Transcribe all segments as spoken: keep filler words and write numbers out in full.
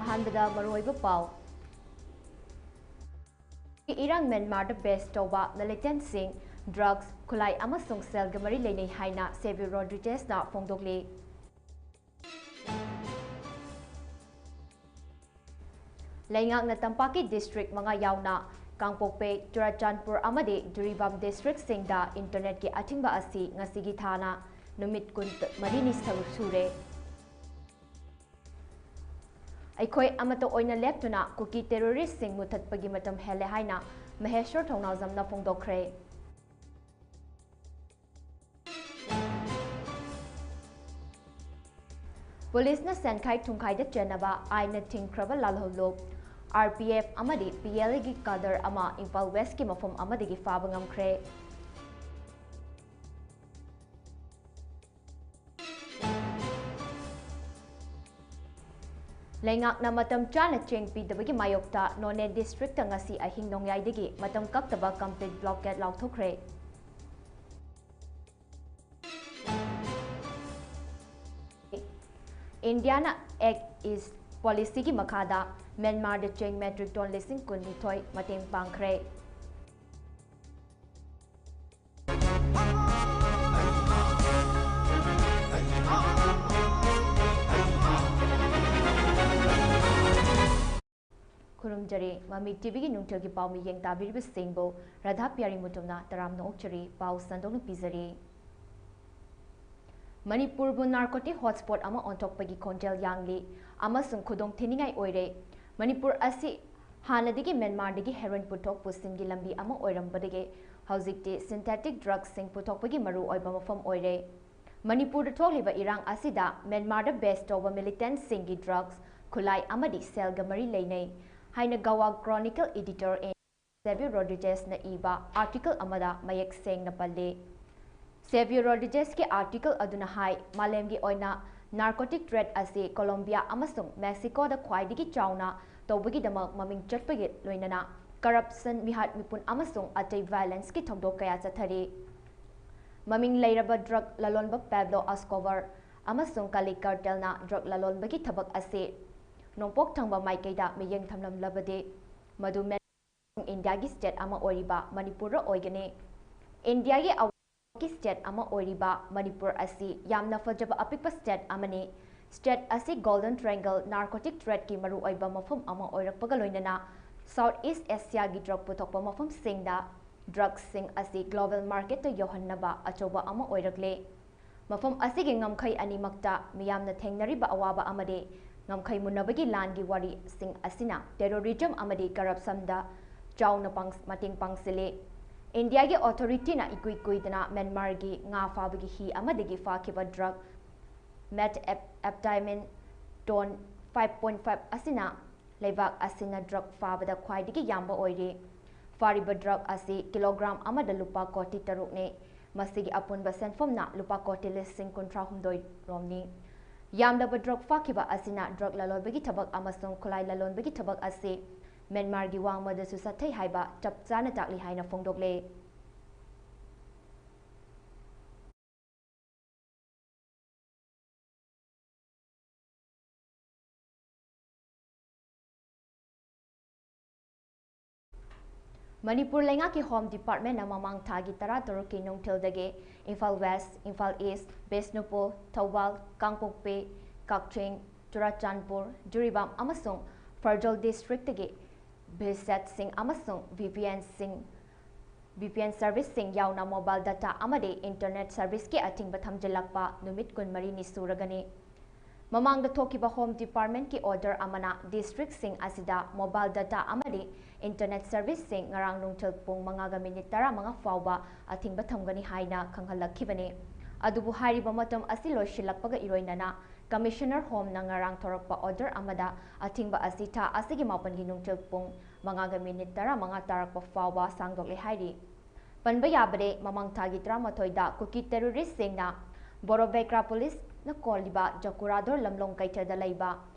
ꯑꯍꯥꯟꯕꯗ ꯃꯔꯨꯑꯣꯏꯕ ꯄꯥꯎ꯫ ꯏꯔꯥꯡ ꯃ꯭ꯌꯥꯟꯃꯥꯔꯗ ꯕꯦꯁ ꯇꯧꯕ ꯃꯤꯂꯤꯇꯦꯟꯠꯁꯤꯡ, ꯗ꯭ꯔꯒꯁ, ꯈꯨꯠꯂꯥꯏ ꯑꯃꯁꯨꯡ ꯁꯦꯜꯒ ꯃꯔꯤ ꯂꯩꯅꯩ ꯍꯥꯏꯅ ꯁꯦꯕꯤꯌꯣ ꯔꯣꯗ꯭ꯔꯤꯒꯦꯁꯅ ꯐꯣꯡꯗꯣꯛꯂꯤ꯫ ꯂꯩꯉꯥꯛꯅ ꯇꯝꯄꯥꯛꯀꯤ ꯗꯤꯁꯇ꯭ꯔꯤꯛ ꯃꯉꯥ ꯌꯥꯎꯅ ꯀꯥꯡꯄꯣꯛꯄꯤ, ꯆꯨꯔꯥꯆꯥꯟꯄꯨꯔ ꯑꯃꯗꯤ ꯖꯤꯔꯤꯕꯥꯝ ꯗꯤꯁꯇ꯭ꯔꯤꯛꯁꯤꯡꯗ ꯏꯟꯇꯔꯅꯦꯠꯀꯤ ꯑꯊꯤꯡꯕ ꯑꯁꯤ ꯉꯁꯤꯒꯤ ꯊꯥꯅ ꯅꯨꯃꯤꯠ ꯀꯨꯟꯃꯔꯤꯅꯤ ꯁꯔꯨꯛ ꯁꯨꯔꯦ꯫ ꯑꯩꯈꯣꯏ ꯑꯃꯠꯇ ꯑꯣꯏꯅ ꯂꯦꯞꯇꯨꯅ ꯀꯨꯀꯤ ꯇꯦꯔꯣꯔꯤꯁꯁꯤꯡ ꯃꯨꯊꯠꯄꯒꯤ ꯃꯇꯝ ꯍꯦꯜꯂꯦ ꯍꯥꯏꯅ ꯃꯍꯦꯁ꯭ꯋꯔ ꯊꯧꯅꯥꯎꯖꯝꯅ ꯐꯣꯡꯗꯣꯛꯈ꯭ꯔꯦ꯫ ꯄꯨꯂꯤꯁꯅ ꯁꯦꯟꯈꯥꯏ ꯊꯨꯝꯈꯥꯏꯗ ꯆꯦꯟꯅꯕ ꯑꯥꯏꯟꯅ ꯊꯤꯡꯈ꯭ꯔꯕ ꯂꯥꯜꯍꯧꯂꯨꯞ, ꯑꯥꯔ ꯄꯤ ꯑꯦꯐ ꯑꯃꯗꯤ ꯄꯤ ꯑꯦꯜ ꯑꯦꯒꯤ ꯀꯥꯗꯔ ꯑꯃ ꯏꯝꯐꯥꯜ ꯋꯦꯁ꯭ꯠꯀꯤ ꯃꯐꯝ ꯑꯃꯗꯒꯤ ꯐꯥꯕ ꯉꯝꯈ꯭ꯔꯦ꯫ ꯂꯩꯉꯥꯛꯅ ꯃꯇꯝ ꯆꯥꯅ ꯆꯦꯡ ꯄꯤꯗꯕꯒꯤ ꯃꯥꯌꯣꯛꯇ ꯅꯣꯅꯦ ꯗꯤꯁꯇ꯭ꯔꯤꯛꯇ ꯉꯁꯤ ꯑꯍꯤꯡ ꯅꯣꯡꯌꯥꯏꯗꯒꯤ ꯃꯇꯝ ꯀꯛꯇꯕ complete blockade ꯂꯥꯎꯊꯣꯛꯈ꯭ꯔꯦ꯫ ꯏꯟꯗꯤꯌꯥꯅ Act East ꯄꯣꯂꯤꯁꯤꯒꯤ ꯃꯈꯥꯗ ꯃ꯭ꯌꯥꯟꯃꯥꯔꯗ ꯆꯦꯡ metric ton ꯂꯤꯁꯤꯡ ꯀꯨꯟꯅꯤꯊꯣꯏ ꯃꯇꯦꯡ ꯄꯥꯡꯈ꯭ꯔꯦ꯫ ꯈꯨꯔꯨꯝꯖꯔꯤ꯫ ꯃꯃꯤ ꯇꯤꯚꯤꯒꯤ ꯅꯨꯡꯊꯤꯜꯒꯤ ꯄꯥꯎ ꯃꯤꯠꯌꯦꯡ ꯇꯥꯕꯤꯔꯤꯕꯁꯤꯡꯕꯨ ꯔꯥꯙꯥ ꯄꯤꯌꯥꯔꯤ ꯃꯨꯇꯨꯝꯅ ꯇꯔꯥꯝꯅ ꯑꯣꯛꯆꯔꯤ꯫ ꯄꯥꯎ ꯁꯟꯗꯣꯛꯅ ꯄꯤꯖꯔꯤ꯫ ꯃꯅꯤꯄꯨꯔꯕꯨ narcotic hotspot ꯑꯃ ꯑꯣꯟꯊꯣꯛꯄꯒꯤ ꯈꯣꯟꯖꯦꯜ ꯌꯥꯡꯂꯤ ꯑꯃꯁꯨꯡ ꯈꯨꯗꯣꯡ ꯊꯤꯅꯤꯡꯉꯥꯏ ꯑꯣꯏꯔꯦ꯫ ꯃꯅꯤꯄꯨꯔ ꯑꯁꯤ ꯍꯥꯟꯅꯗꯒꯤ ꯃ꯭ꯌꯥꯟꯃꯥꯔꯗꯒꯤ heroin ꯄꯨꯊꯣꯛ ꯄꯨꯁꯤꯟꯒꯤ ꯂꯝꯕꯤ ꯑꯃ ꯑꯣꯏꯔꯝꯕꯗꯒꯤ ꯍꯧꯖꯤꯛꯇꯤ synthetic drugsꯁꯤꯡ ꯄꯨꯊꯣꯛꯄꯒꯤ ꯃꯔꯨꯑꯣꯏꯕ ꯃꯐꯝ ꯑꯣꯏꯔꯦ꯫ ꯃꯅꯤꯄꯨꯔꯗ ꯊꯣꯛꯂꯤꯕ ꯏꯔꯥꯡ ꯑꯁꯤꯗ ꯃ꯭ꯌꯥꯟꯃꯥꯔꯗ base ꯇꯧꯕ militantꯁꯤꯡꯒꯤ drugs, ꯈꯨꯠꯂꯥꯏ ꯑꯃꯗꯤ ꯁꯦꯜꯒ ꯃꯔꯤ ꯂꯩꯅꯩ ꯍꯥꯏꯅ Gaua Chronicle editor ꯁꯦꯕꯤꯌꯣ ꯔꯣꯗ꯭ꯔꯤꯒꯦꯁꯅ ꯏꯕ article ꯑꯃꯗ ꯃꯌꯦꯛ ꯁꯦꯡꯅ ꯄꯜꯂꯤ꯫ ꯁꯦꯕꯤꯌꯣ ꯔꯣꯗ꯭ꯔꯤꯒꯦꯁꯀꯤ article ꯑꯗꯨꯅ ꯍꯥꯏ, ꯃꯥꯂꯦꯝꯒꯤ ꯑꯣꯏꯅ narcotic trade ꯑꯁꯤ ꯀꯣꯂꯣꯝꯕꯤꯌꯥ ꯑꯃꯁꯨꯡ ꯃꯦꯛꯁꯤꯀꯣꯗ ꯈ꯭ꯋꯥꯏꯗꯒꯤ ꯆꯥꯎꯅ ꯇꯧꯕꯒꯤꯗꯃꯛ ꯃꯃꯤꯡ ꯆꯠꯄꯒꯤ ꯂꯣꯏꯅꯅ corruption, ꯃꯤꯍꯥꯠ ꯃꯤꯄꯨꯟ ꯑꯃꯁꯨꯡ ꯑꯇꯩ violence ꯀꯤ ꯊꯧꯗꯣꯛ ꯀꯌꯥ ꯆꯠꯊꯔꯤ꯫ ꯃꯃꯤꯡ ꯂꯩꯔꯕ drug ꯂꯂꯣꯟꯕ Pablo Escobar ꯑꯃꯁꯨꯡ Cali cartel ꯅ drug ꯂꯂꯣꯟꯕꯒꯤ ꯊꯕꯛ ꯑꯁꯤ ꯅꯣꯡꯄꯣꯛ ꯊꯪꯕ ꯃꯥꯏꯀꯩꯗ ꯃꯤꯠꯌꯦꯡ ꯊꯝꯂꯝꯂꯕꯗꯤ, ꯃꯗꯨ ꯃꯦꯟ-, ꯏꯟꯗꯤꯌꯥꯒꯤ state ꯑꯃ ꯑꯣꯏꯔꯤꯕ ꯃꯅꯤꯄꯨꯔꯗ ꯑꯣꯏꯒꯅꯤ꯫ ꯏꯟꯗꯤꯌꯥꯒꯤ ꯑꯋꯥꯡꯒꯤ state ꯑꯃ ꯑꯣꯏꯔꯤꯕ ꯃꯅꯤꯄꯨꯔ ꯑꯁꯤ ꯌꯥꯝꯅ ꯐꯖꯕ ꯑꯄꯤꯛꯄ state ꯑꯃꯅꯤ꯫ State ꯑꯁꯤ Golden Triangle narcotic trade ꯀꯤ ꯃꯔꯨꯑꯣꯏꯕ ꯃꯐꯝ ꯑꯃ ꯑꯣꯏꯔꯛꯄꯒ ꯂꯣꯏꯅꯅ South East Asia ꯒꯤ drug ꯄꯨꯊꯣꯛꯄ ꯃꯐꯝꯁꯤꯡꯗ drugs ꯁꯤꯡ ꯑꯁꯤ global market ꯇ ꯌꯧꯍꯟꯅꯕ ꯑꯆꯧꯕ ꯑꯃ ꯑꯣꯏꯔꯛꯂꯦ꯫ ꯃꯐꯝ ꯑꯁꯤꯒꯤ ꯉꯝꯈꯩ ꯑꯅꯤꯃꯛꯇ ꯃꯤꯌꯥꯝꯅ ꯊꯦꯡꯅꯔꯤꯕ ꯑꯋꯥꯕ ꯑꯃꯗꯤ ꯉꯝꯈꯩ ꯃꯨꯟꯅꯕꯒꯤ ꯂꯥꯟꯒꯤ ꯋꯥꯔꯤꯁꯤꯡ ꯑꯁꯤꯅ terrorism ꯑꯃꯗꯤ corruption ꯗ ꯆꯥꯎꯅ ꯄꯥꯡ-, ꯃꯇꯦꯡ ꯄꯥꯡꯁꯤꯜꯂꯤ꯫ ꯏꯟꯗꯤꯌꯥꯒꯤ authority ꯅ ꯏꯀꯨꯏ ꯀꯨꯏꯗꯅ ꯃ꯭ꯌꯥꯟꯃꯥꯔꯒꯤ ꯉꯥ ꯐꯥꯕꯒꯤ ꯍꯤ ꯑꯃꯗꯒꯤ ꯐꯥꯈꯤꯕ drug methamphetamine ton five point five ꯑꯁꯤꯅ ꯂꯩꯕꯥꯛ ꯑꯁꯤꯅ drug ꯐꯥꯕꯗ ꯈ꯭ꯋꯥꯏꯗꯒꯤ ꯌꯥꯝꯕ ꯑꯣꯏꯔꯤ꯫ ꯐꯥꯔꯤꯕ drug ꯑꯁꯤ kilogram ꯑꯃꯗ ꯂꯨꯄꯥ ꯀꯣꯇꯤ ꯇꯔꯨꯛꯅꯤ꯫ ꯃꯁꯤꯒꯤ ꯑꯄꯨꯟꯕ ꯁꯦꯟꯐꯝꯅ ꯂꯨꯄꯥ ꯀꯣꯇꯤ ꯂꯤꯁꯤꯡ ꯀꯨꯟꯊ꯭ꯔꯥ ꯍꯨꯝꯗꯣꯏ ꯔꯣꯝꯅꯤ꯫ ꯌꯥꯝꯂꯕ drug ꯐꯥꯈꯤꯕ ꯑꯁꯤꯅ drug ꯂꯂꯣꯟꯕꯒꯤ ꯊꯕꯛ ꯑꯃꯁꯨꯡ ꯈꯨꯠꯂꯥꯏ ꯂꯂꯣꯟꯕꯒꯤ ꯊꯕꯛ ꯑꯁꯤ ꯃ꯭ꯌꯥꯟꯃꯥꯔꯒꯤ ꯋꯥꯡꯃꯗꯁꯨ ꯆꯠꯊꯩ ꯍꯥꯏꯕ ꯆꯞ ꯆꯥꯅ ꯇꯥꯛꯂꯤ ꯍꯥꯏꯅ ꯐꯣꯡꯗꯣꯛꯂꯦ꯫ ꯃꯅꯤꯄꯨꯔ ꯂꯩꯉꯥꯛꯀꯤ Home Department ꯅ ꯃꯃꯥꯡ ꯊꯥꯒꯤ ꯇꯔꯥꯇꯔꯨꯛꯀꯤ ꯅꯨꯡꯊꯤꯜꯗꯒꯤ ꯏꯝꯐꯥꯜ West, ꯏꯝꯐꯥꯜ East, ꯕꯤꯁꯅꯨꯄꯨꯔ, ꯊꯧꯕꯥꯜ, ꯀꯥꯡꯄꯣꯛꯄꯤ, ꯀꯛꯆꯤꯡ, ꯆꯨꯔꯥꯆꯥꯟꯄꯨꯔ, ꯖꯤꯔꯤꯕꯥꯝ ꯑꯃꯁꯨꯡ ꯐꯦꯔꯖꯧ district ꯇꯒꯤ VSAT ꯁꯤꯡ ꯑꯃꯁꯨꯡ VPN ꯁꯤꯡ, VPN service ꯁꯤꯡ ꯌꯥꯎꯅ mobile data ꯑꯃꯗꯤ internet service ꯀꯤ ꯑꯊꯤꯡꯕ ꯊꯝꯖꯤꯜꯂꯛꯄ ꯅꯨꯃꯤꯠ ꯀꯨꯟꯃꯔꯤꯅꯤ ꯁꯨꯔꯒꯅꯤ꯫ ꯃꯃꯥꯡꯗ ꯊꯣꯛꯈꯤꯕ Home Department ꯀꯤ order ꯑꯃꯅ district ꯁꯤꯡ ꯑꯁꯤꯗ mobile data ꯑꯃꯗꯤ internet service ꯁꯤꯡ ꯉꯔꯥꯡ ꯅꯨꯡꯊꯤꯜ ꯄꯨꯡ ꯃꯉꯥꯒ ꯃꯤꯅꯤꯠ ꯇꯔꯥꯃꯉꯥ ꯐꯥꯎꯕ ꯑꯊꯤꯡꯕ ꯊꯝꯒꯅꯤ ꯍꯥꯏꯅ ꯈꯪꯍꯜꯂꯛꯈꯤꯕꯅꯤ꯫ ꯑꯗꯨꯕꯨ ꯍꯥꯏꯔꯤꯕ ꯃꯇꯝ ꯑꯁꯤ ꯂꯣꯏꯁꯤꯜꯂꯛꯄꯒ ꯏꯔꯣꯏꯅꯅ Commissioner Home ꯅ ꯉꯔꯥꯡ ꯊꯣꯔꯛꯄ order ꯑꯃꯗ ꯑꯊꯤꯡꯕ ꯑꯁꯤ ꯊꯥ ꯑꯁꯤꯒꯤ ꯃꯥꯄꯟꯒꯤ ꯅꯨꯡꯊꯤꯜ ꯄꯨꯡ ꯃꯉꯥꯒ ꯃꯤꯅꯤꯠ ꯇꯔꯥꯃꯉꯥ ꯇꯥꯔꯛꯄ ꯐꯥꯎꯕ ꯁꯥꯡꯗꯣꯛꯂꯦ ꯍꯥꯏꯔꯤ꯫ ꯄꯟꯕ ꯌꯥꯕꯗꯤ, ꯃꯃꯥꯡ ꯊꯥꯒꯤ ꯇꯔꯥꯃꯥꯊꯣꯏꯗ ꯀꯨꯀꯤ terrorist ꯁꯤꯡꯅ ꯕꯣꯔꯣꯕꯦꯀ꯭ꯔꯥ police ꯅ ꯀꯣꯜꯂꯤꯕ ꯖꯀꯨꯔꯥꯗꯣꯔ ꯂꯝꯂꯣꯡ ꯀꯩꯊꯦꯜꯗ ꯂꯩꯕ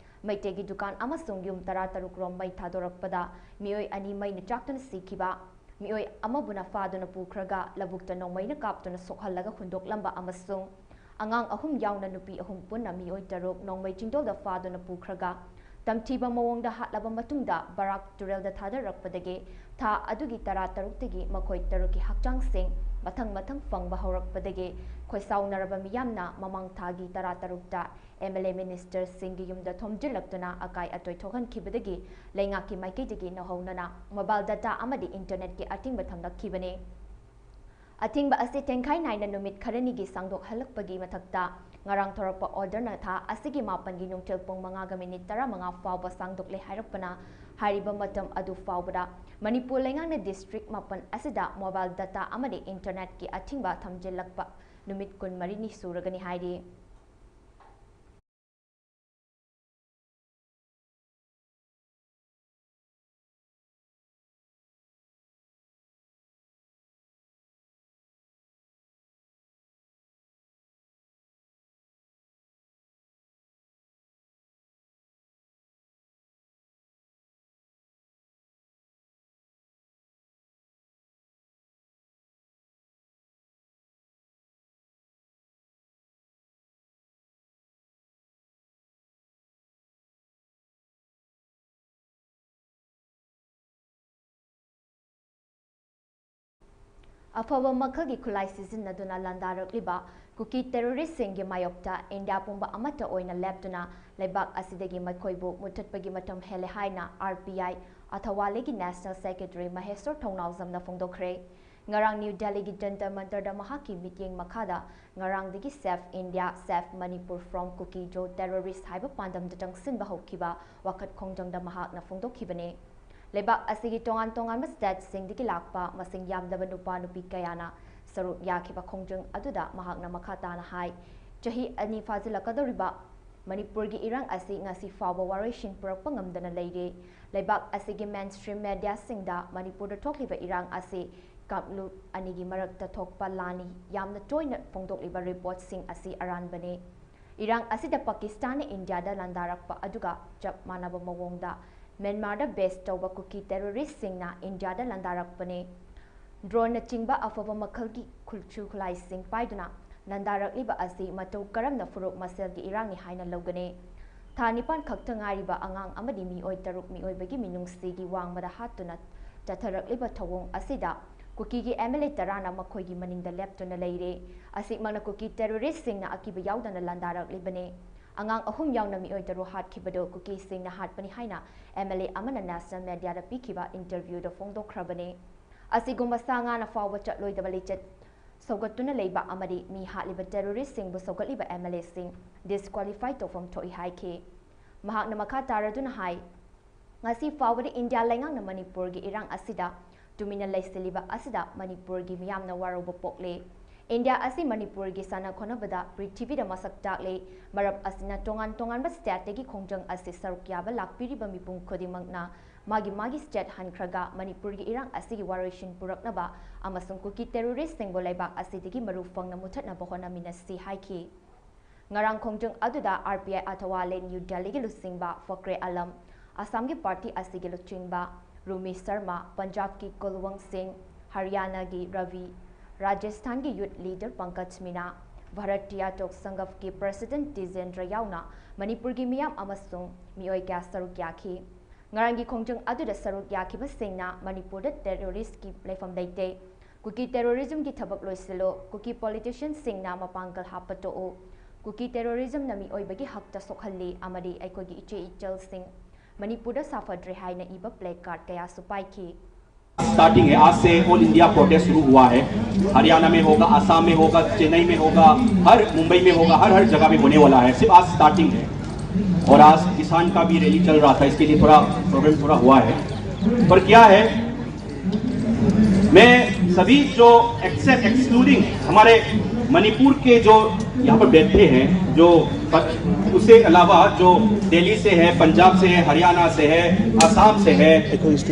ꯃꯩꯇꯩꯒꯤ ꯗꯨꯀꯥꯟ ꯑꯃꯁꯨꯡ ꯌꯨꯝ ꯇꯔꯥꯇꯔꯨꯛ ꯔꯣꯝ ꯃꯩ ꯊꯥꯗꯣꯔꯛꯄꯗ ꯃꯤꯑꯣꯏ ꯑꯅꯤ ꯃꯩꯅ ꯆꯥꯛꯇꯨꯅ ꯁꯤꯈꯤꯕ, ꯃꯤꯑꯣꯏ ꯑꯃꯕꯨꯅ ꯐꯥꯗꯨꯅ ꯄꯨꯈ꯭ꯔꯒ ꯂꯧꯕꯨꯛꯇ ꯅꯣꯡꯃꯩꯅ ꯀꯥꯞꯇꯨꯅ ꯁꯣꯛꯍꯜꯂꯒ ꯍꯨꯟꯗꯣꯛꯂꯝꯕ ꯑꯃꯁꯨꯡ ꯑꯉꯥꯡ ꯑꯍꯨꯝ ꯌꯥꯎꯅ ꯅꯨꯄꯤ ꯑꯍꯨꯝ ꯄꯨꯟꯅ ꯃꯤꯑꯣꯏ ꯇꯔꯨꯛ ꯅꯣꯡꯃꯩ ꯆꯤꯡꯗꯣꯜꯗ ꯐꯥꯗꯨꯅ ꯄꯨꯈ꯭ꯔꯒ ꯇꯝꯊꯤꯕ ꯃꯑꯣꯡꯗ ꯍꯥꯠꯂꯕ ꯃꯇꯨꯡꯗ ꯕꯔꯥꯛ ꯇꯨꯔꯦꯜꯗ ꯊꯥꯗꯔꯛꯄꯗꯒꯤ ꯊꯥ ꯑꯗꯨꯒꯤ ꯇꯔꯥꯇꯔꯨꯛꯇꯒꯤ ꯃꯈꯣꯏ ꯇꯔꯨꯛꯀꯤ ꯍꯛꯆꯥꯡꯁꯤꯡ ꯃꯊꯪ ꯃꯊꯪ ꯐꯪꯕ ꯍꯧꯔꯛꯄꯗꯒꯤ ꯈꯣꯏꯁꯥꯎꯅꯔꯕ ꯃꯤꯌꯥꯝꯅ ꯃꯃꯥꯡ ꯊꯥꯒꯤ ꯇꯔꯥꯇꯔꯨꯛꯇ MLA ministerꯁꯤꯡꯒꯤ ꯌꯨꯝꯗ ꯊꯣꯝꯖꯤꯜꯂꯛꯇꯨꯅ ꯑꯀꯥꯏ ꯑꯇꯣꯏ ꯊꯣꯛꯍꯟꯈꯤꯕꯗꯒꯤ ꯂꯩꯉꯥꯛꯀꯤ ꯃꯥꯏꯀꯩꯗꯒꯤ ꯅꯧꯍꯧꯅꯅ mobile data ꯑꯃꯗꯤ internetꯀꯤ ꯑꯊꯤꯡꯕ ꯊꯝꯂꯛꯈꯤꯕꯅꯤ꯫ ꯑꯊꯤꯡꯕ ꯑꯁꯤ ꯇꯦꯡꯈꯥꯏ ꯅꯥꯏꯅ ꯅꯨꯃꯤꯠ ꯈꯔꯅꯤꯒꯤ ꯁꯥꯡꯗꯣꯛꯍꯜꯂꯛꯄꯒꯤ ꯃꯊꯛꯇ ꯉꯔꯥꯡ ꯊꯣꯔꯛꯄ orderꯅ ꯊꯥ ꯑꯁꯤꯒꯤ ꯃꯥꯄꯟꯒꯤ ꯅꯨꯡꯊꯤꯜ ꯄꯨꯡ ꯃꯉꯥꯒ minute ꯇꯔꯥꯃꯉꯥ ꯐꯥꯎꯕ ꯁꯥꯡꯗꯣꯛꯂꯦ ꯍꯥꯏꯔꯛꯄꯅ ꯍꯥꯏꯔꯤꯕ ꯃꯇꯝ ꯑꯗꯨ ꯐꯥꯎꯕꯗ ꯃꯅꯤꯄꯨꯔ ꯂꯩꯉꯥꯛꯅ district ꯃꯥꯄꯟ ꯑꯁꯤꯗ mobile data ꯑꯃꯗꯤ internetꯀꯤ ꯑꯊꯤꯡꯕ ꯊꯝꯖꯤꯜꯂꯛꯄ ꯅꯨꯃꯤꯠ ꯀꯨꯟꯃꯔꯤꯅꯤ ꯁꯨꯔꯒꯅꯤ ꯍꯥꯏꯔꯤ꯫ ꯑꯐꯕ ꯃꯈꯜꯒꯤ ꯈꯨꯠꯂꯥꯏ ꯁꯤꯖꯤꯟꯅꯗꯨꯅ ꯂꯥꯟꯗꯥꯔꯛꯂꯤꯕ ꯀꯨꯀꯤ terroristꯁꯤꯡꯒꯤ ꯃꯥꯌꯣꯛꯇ ꯏꯟꯗꯤꯌꯥ ꯄꯨꯝꯕ ꯑꯃꯠꯇ ꯑꯣꯏꯅ ꯂꯦꯞꯇꯨꯅ ꯂꯩꯕꯥꯛ ꯑꯁꯤꯗꯒꯤ ꯃꯈꯣꯏꯕꯨ ꯃꯨꯠꯊꯠꯄꯒꯤ ꯃꯇꯝ ꯍꯦꯜꯂꯦ ꯍꯥꯏꯅ RPI ꯑꯊꯋꯥꯂꯦꯒꯤ National Secretary ꯃꯍꯦꯁ꯭ꯋꯔ ꯊꯧꯅꯥꯎꯖꯝꯅ ꯐꯣꯡꯗꯣꯛꯈ꯭ꯔꯦ꯫ ꯉꯔꯥꯡ ꯅ꯭ꯌꯨ ꯗꯦꯜꯂꯤꯒꯤ ꯖꯟꯇꯔ ꯃꯟꯇꯔꯗ ꯃꯍꯥꯛꯀꯤ ꯃꯤꯠꯌꯦꯡ ꯃꯈꯥꯗ ꯉꯔꯥꯡꯗꯒꯤ Save India, Save Manipur from Kuki-Zo Terrorist ꯍꯥꯏꯕ ꯄꯥꯟꯗꯝꯗ ꯆꯪꯁꯤꯟꯕ ꯍꯧꯈꯤꯕ ꯋꯥꯀꯠ ꯈꯣꯡꯖꯪꯗ ꯃꯍꯥꯛꯅ ꯐꯣꯡꯗꯣꯛꯈꯤꯕꯅꯤ꯫ ꯂꯩꯕꯥꯛ ꯑꯁꯤꯒꯤ ꯇꯣꯉꯥꯟ ꯇꯣꯉꯥꯟꯕ stateꯁꯤꯡꯗꯒꯤ ꯂꯥꯛꯄ ꯃꯁꯤꯡ ꯌꯥꯝꯗꯕ ꯅꯨꯄꯥ ꯅꯨꯄꯤ ꯀꯌꯥꯅ ꯁꯔꯨꯛ ꯌꯥꯈꯤꯕ ꯈꯣꯡꯖꯪ ꯑꯗꯨꯗ ꯃꯍꯥꯛꯅ ꯃꯈꯥ ꯇꯥꯅ ꯍꯥꯏ, ꯆꯍꯤ ꯑꯅꯤ ꯐꯥꯖꯤꯜꯂꯛꯀꯗꯧꯔꯤꯕ ꯃꯅꯤꯄꯨꯔꯒꯤ ꯏꯔꯥꯡ ꯑꯁꯤ ꯉꯁꯤ ꯐꯥꯎꯕ ꯋꯥꯔꯣꯏꯁꯤꯟ ꯄꯨꯔꯛꯄ ꯉꯝꯗꯅ ꯂꯩꯔꯤ꯫ ꯂꯩꯕꯥꯛ ꯑꯁꯤꯒꯤ mainstream mediaꯁꯤꯡꯗ ꯃꯅꯤꯄꯨꯔꯗ ꯊꯣꯛꯂꯤꯕ ꯏꯔꯥꯡ ꯑꯁꯤ ꯀꯥꯡꯂꯨꯞ ꯑꯅꯤꯒꯤ ꯃꯔꯛꯇ ꯊꯣꯛꯄ ꯂꯥꯟꯅꯤ ꯌꯥꯝꯅ ꯇꯣꯏꯅ ꯐꯣꯡꯗꯣꯛꯂꯤꯕ reportꯁꯤꯡ ꯑꯁꯤ ꯑꯔꯥꯟꯕꯅꯤ꯫ ꯏꯔꯥꯡ ꯑꯁꯤꯗ ꯄꯥꯀꯤꯁꯇꯥꯟꯅ ꯏꯟꯗꯤꯌꯥꯗ ꯂꯥꯟꯗꯥꯔꯛꯄ ꯑꯗꯨꯒ ꯆꯞ ꯃꯥꯟꯅꯕ ꯃꯑꯣꯡꯗ ꯃ꯭ꯌꯥꯟꯃꯥꯔꯗ ꯕꯦꯁ ꯇꯧꯕ ꯀꯨꯀꯤ ꯇꯦꯔꯣꯔꯤꯁ꯭ꯠꯁꯤꯡꯅ ꯏꯟꯗꯤꯌꯥꯗ ꯂꯥꯟꯗꯥꯔꯛꯄꯅꯤ꯫ ꯗ꯭ꯔꯣꯟꯅꯆꯤꯡꯕ ꯑꯐꯕ ꯃꯈꯜꯒꯤ ꯈꯨꯠꯁꯨ ꯈꯨꯠꯂꯥꯏꯁꯤꯡ ꯄꯥꯏꯗꯨꯅ ꯂꯥꯟꯗꯥꯔꯛꯂꯤꯕ ꯑꯁꯤ ꯃꯇꯧ ꯀꯔꯝꯅ ꯐꯨꯔꯨꯞ ꯃꯁꯦꯜꯒꯤ ꯏꯔꯥꯡꯅꯤ ꯍꯥꯏꯅ ꯂꯧꯒꯅꯤ? ꯊꯥ ꯅꯤꯄꯥꯟ ꯈꯛꯇ ꯉꯥꯏꯔꯤꯕ ꯑꯉꯥꯡ ꯑꯃꯗꯤ ꯃꯤꯑꯣꯏ ꯇꯔꯨꯛ ꯃꯤꯑꯣꯏꯕꯒꯤ ꯃꯤꯅꯨꯡꯁꯤꯒꯤ ꯋꯥꯡꯃꯗ ꯍꯥꯠꯇꯨꯅ ꯆꯠꯊꯔꯛꯂꯤꯕ ꯊꯧꯑꯣꯡ ꯑꯁꯤꯗ ꯀꯨꯀꯤꯒꯤ ꯑꯦꯝ ꯑꯦꯜ ꯑꯦ ꯇꯔꯥꯅ ꯃꯈꯣꯏꯒꯤ ꯃꯅꯤꯡꯗ ꯂꯦꯞꯇꯨꯅ ꯂꯩꯔꯦ꯫ ꯑꯁꯤꯃꯛꯅ ꯀꯨꯀꯤ ꯇꯦꯔꯣꯔꯤꯁ꯭ꯠꯁꯤꯡꯅ ꯑꯀꯤꯕ ꯌꯥꯎꯗꯅ ꯂꯥꯟꯗꯥꯔꯛꯂꯤꯕꯅꯤ꯫ ꯑꯉꯥꯡ ꯑꯍꯨꯝ ꯌꯥꯎꯅ ꯃꯤꯑꯣꯏ ꯇꯔꯨꯛ ꯍꯥꯠꯈꯤꯕꯗꯨ ꯀꯨꯀꯤꯁꯤꯡꯅ ꯍꯥꯠꯄꯅꯤ ꯍꯥꯏꯅ ꯑꯦꯝ ꯑꯦꯜ ꯑꯦ ꯑꯃꯅ ꯅꯦꯁꯅꯦꯜ ꯃꯦꯗꯤꯌꯥꯗ ꯄꯤꯈꯤꯕ ꯏꯟꯇꯔꯚ꯭ꯌꯨꯗ ꯐꯣꯡꯗꯣꯛꯈ꯭ꯔꯕꯅꯤ꯫ ꯑꯁꯤꯒꯨꯝꯕ ꯁꯥ ꯉꯥꯅ ꯐꯥꯎꯕ ꯆꯠꯂꯣꯏꯗꯕ ꯂꯤꯆꯠ ꯁꯧꯒꯠꯇꯨꯅ ꯂꯩꯕ ꯑꯃꯗꯤ ꯃꯤ ꯍꯥꯠꯂꯤꯕ ꯇꯦꯔꯣꯔꯤꯁ꯭ꯠꯁꯤꯡꯕꯨ ꯁꯧꯒꯠꯂꯤꯕ ꯑꯦꯝ ꯑꯦꯜ ꯑꯦꯁꯤꯡ ꯗꯤꯁꯀ꯭ꯋꯥꯂꯤꯐꯥꯏ ꯇꯧꯐꯝ ꯊꯣꯛꯏ ꯍꯥꯏꯈꯤ꯫ ꯃꯍꯥꯛꯅ ꯃꯈꯥ ꯇꯥꯔꯗꯨꯅ ꯍꯥꯏ, ꯉꯁꯤ ꯐꯥꯎꯕꯗ ꯏꯟꯗꯤꯌꯥ ꯂꯩꯉꯥꯛꯅ ꯃꯅꯤꯄꯨꯔꯒꯤ ꯏꯔꯥꯡ ꯑꯁꯤꯗ ꯇꯨꯃꯤꯟꯅ ꯂꯩꯁꯤꯜꯂꯤꯕ ꯑꯁꯤꯗ ꯃꯅꯤꯄꯨꯔꯒꯤ ꯃꯤꯌꯥꯝꯅ ꯋꯥꯔꯧꯕ ꯄꯣꯛꯂꯦ꯫ ꯏꯟꯗꯤꯌꯥ ꯑꯁꯤ ꯃꯅꯤꯄꯨꯔꯒꯤ ꯁꯥꯟꯅ ꯈꯣꯠꯅꯕꯗ ꯄ꯭ꯔꯤꯊꯤꯕꯤꯗ ꯃꯁꯛ ꯇꯥꯛꯂꯦ꯫ ꯃꯔꯝ ꯑꯁꯤꯅ ꯇꯣꯉꯥꯟ ꯇꯣꯉꯥꯟꯕ ꯁ꯭ꯇꯦꯠꯇꯒꯤ ꯈꯣꯡꯖꯪ ꯑꯁꯤ ꯁꯔꯨꯛ ꯌꯥꯕ ꯂꯥꯛꯄꯤꯔꯤꯕ ꯃꯤꯄꯨꯝ ꯈꯨꯗꯤꯡꯃꯛꯅ ꯃꯥꯒꯤ ꯃꯥꯒꯤ ꯁ꯭ꯇꯦꯠ ꯍꯟꯈ꯭ꯔꯒ ꯃꯅꯤꯄꯨꯔꯒꯤ ꯏꯔꯥꯡ ꯑꯁꯤꯒꯤ ꯋꯥꯔꯣꯏꯁꯤꯟ ꯄꯨꯔꯛꯅꯕ ꯑꯃꯁꯨꯡ ꯀꯨꯀꯤ ꯇꯦꯔꯣꯔꯤꯁ꯭ꯠꯁꯤꯡꯕꯨ ꯂꯩꯕꯥꯛ ꯑꯁꯤꯗꯒꯤ ꯃꯔꯨ ꯐꯪꯅ ꯃꯨꯊꯠꯅꯕ ꯍꯣꯠꯅꯃꯤꯟꯅꯁꯤ ꯍꯥꯏꯈꯤ꯫ ꯉꯔꯥꯡ ꯈꯣꯡꯖꯪ ꯑꯗꯨꯗ ꯑꯥꯔ ꯄꯤ ꯑꯥꯏ ꯑꯊꯋꯥꯂꯦ ꯅ꯭ꯌꯨ ꯗꯦꯜꯂꯤꯒꯤ ꯂꯨꯆꯤꯡꯕ ꯐꯈ꯭ꯔꯦ ꯑꯂꯝ, ꯑꯁꯥꯝꯒꯤ ꯄꯥꯔꯇꯤ ꯑꯁꯤꯒꯤ ꯂꯨꯆꯤꯡꯕ ꯔꯨꯃꯤ ꯁꯔꯃ, ꯄꯟꯖꯥꯕꯀꯤ ꯀꯨꯜꯋꯪ ꯁꯤꯡ, ꯍꯔꯤꯌꯥꯅꯥꯒꯤ ꯔꯕꯤ, ꯔꯥꯖꯁꯊꯥꯟꯒꯤ ꯌꯨꯊ ꯂꯤꯗꯔ ꯄꯪꯀꯖ ꯃꯤꯅꯥ, ꯚꯥꯔꯇꯤꯌꯥ ꯇꯣꯛ ꯁꯪꯒꯐꯀꯤ ꯄ꯭ꯔꯁꯤꯗꯦꯟꯠ ꯇꯤꯖꯦꯟꯗ꯭ꯔ ꯌꯥꯎꯅ ꯃꯅꯤꯄꯨꯔꯒꯤ ꯃꯤꯌꯥꯝ ꯑꯃꯁꯨꯡ ꯃꯤꯑꯣꯏ ꯀꯌꯥ ꯁꯔꯨꯛ ꯌꯥꯈꯤ꯫ ꯉꯔꯥꯡꯒꯤ ꯈꯣꯡꯖꯪ ꯑꯗꯨꯗ ꯁꯔꯨꯛ ꯌꯥꯈꯤꯕꯁꯤꯡꯅ ꯃꯅꯤꯄꯨꯔꯗ ꯇꯦꯔꯣꯔꯤꯁ꯭ꯠꯀꯤ ꯂꯩꯐꯝ ꯂꯩꯇꯦ, ꯀꯨꯀꯤ ꯇꯦꯔꯣꯔꯤꯖꯝꯒꯤ ꯊꯕꯛ ꯂꯣꯏꯁꯤꯜꯂꯨ, ꯀꯨꯀꯤ ꯄꯣꯂꯤꯇꯤꯁꯤꯌꯟꯁꯤꯡꯅ ꯃꯄꯥꯡꯒꯜ ꯍꯥꯞꯄ ꯇꯣꯛꯎ, ꯀꯨꯀꯤ ꯇꯦꯔꯣꯔꯤꯖꯝꯅ ꯃꯤꯑꯣꯏꯕꯒꯤ ꯍꯛꯇ ꯁꯣꯛꯍꯜꯂꯤ ꯑꯃꯗꯤ ꯑꯩꯈꯣꯏꯒꯤ ꯏꯆꯦ ꯏꯆꯜꯁꯤꯡ ꯃꯅꯤꯄꯨꯔꯗ ꯁꯥꯐꯗ꯭ꯔꯦ ꯍꯥꯏꯅ ꯏꯕ ꯄ꯭ꯂꯦ ꯀꯥꯔꯗ ꯀꯌꯥꯁꯨ ꯄꯥꯏꯈꯤ꯫ स्टार्टिंग है। आज से ऑल इंडिया प्रोटेस्ट शुरू हुआ है। हरियाणा में होगा, आसाम में होगा, चेन्नई में होगा, हर मुंबई में होगा, हर हर जगह में होने वाला है। सिर्फ आज स्टार्टिंग है। और आज किसान का भी रैली चल रहा था, इसके लिए थोड़ा प्रॉब्लम थोड़ा हुआ है। पर क्या है, मैं सभी जो एक्सेप्ट एक्सक्लूडिंग हमारे मणिपुर के जो यहाँ पर बैठे हैं, जो उससे अलावा जो दिल्ली से है, पंजाब से है, हरियाणा से है, आसाम से है,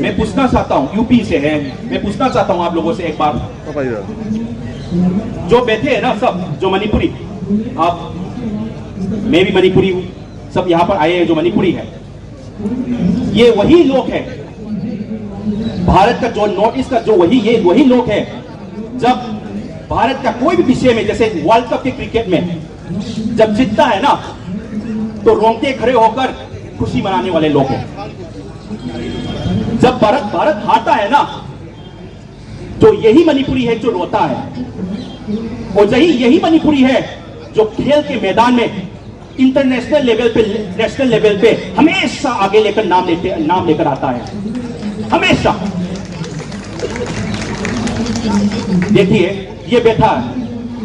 मैं पूछना चाहता हूँ, यूपी से है, मैं पूछना चाहता हूँ आप लोगों से एक बार, जो बैठे हैं ना सब, जो मणिपुरी, आप मैं भी मणिपुरी हूँ, सब यहाँ पर आए हैं जो मणिपुरी है, ये वही लोग हैं, भारत का जो नॉर्थ ईस्ट का जो वही ये वही लोग हैं। जब भारत का कोई भी विषय में, जैसे वर्ल्ड कप के क्रिकेट में जब जीतता है ना, तो रोंगटे खड़े होकर खुशी मनाने वाले लोग हैं। जब भारत भारत हारता है ना, तो यही मणिपुरी है जो रोता है, और यही यही मणिपुरी है जो खेल के मैदान में इंटरनेशनल लेवल पे, नेशनल लेवल पे हमेशा आगे लेकर नाम लेते नाम लेकर आता है, हमेशा। देखिए, ये बैठा है,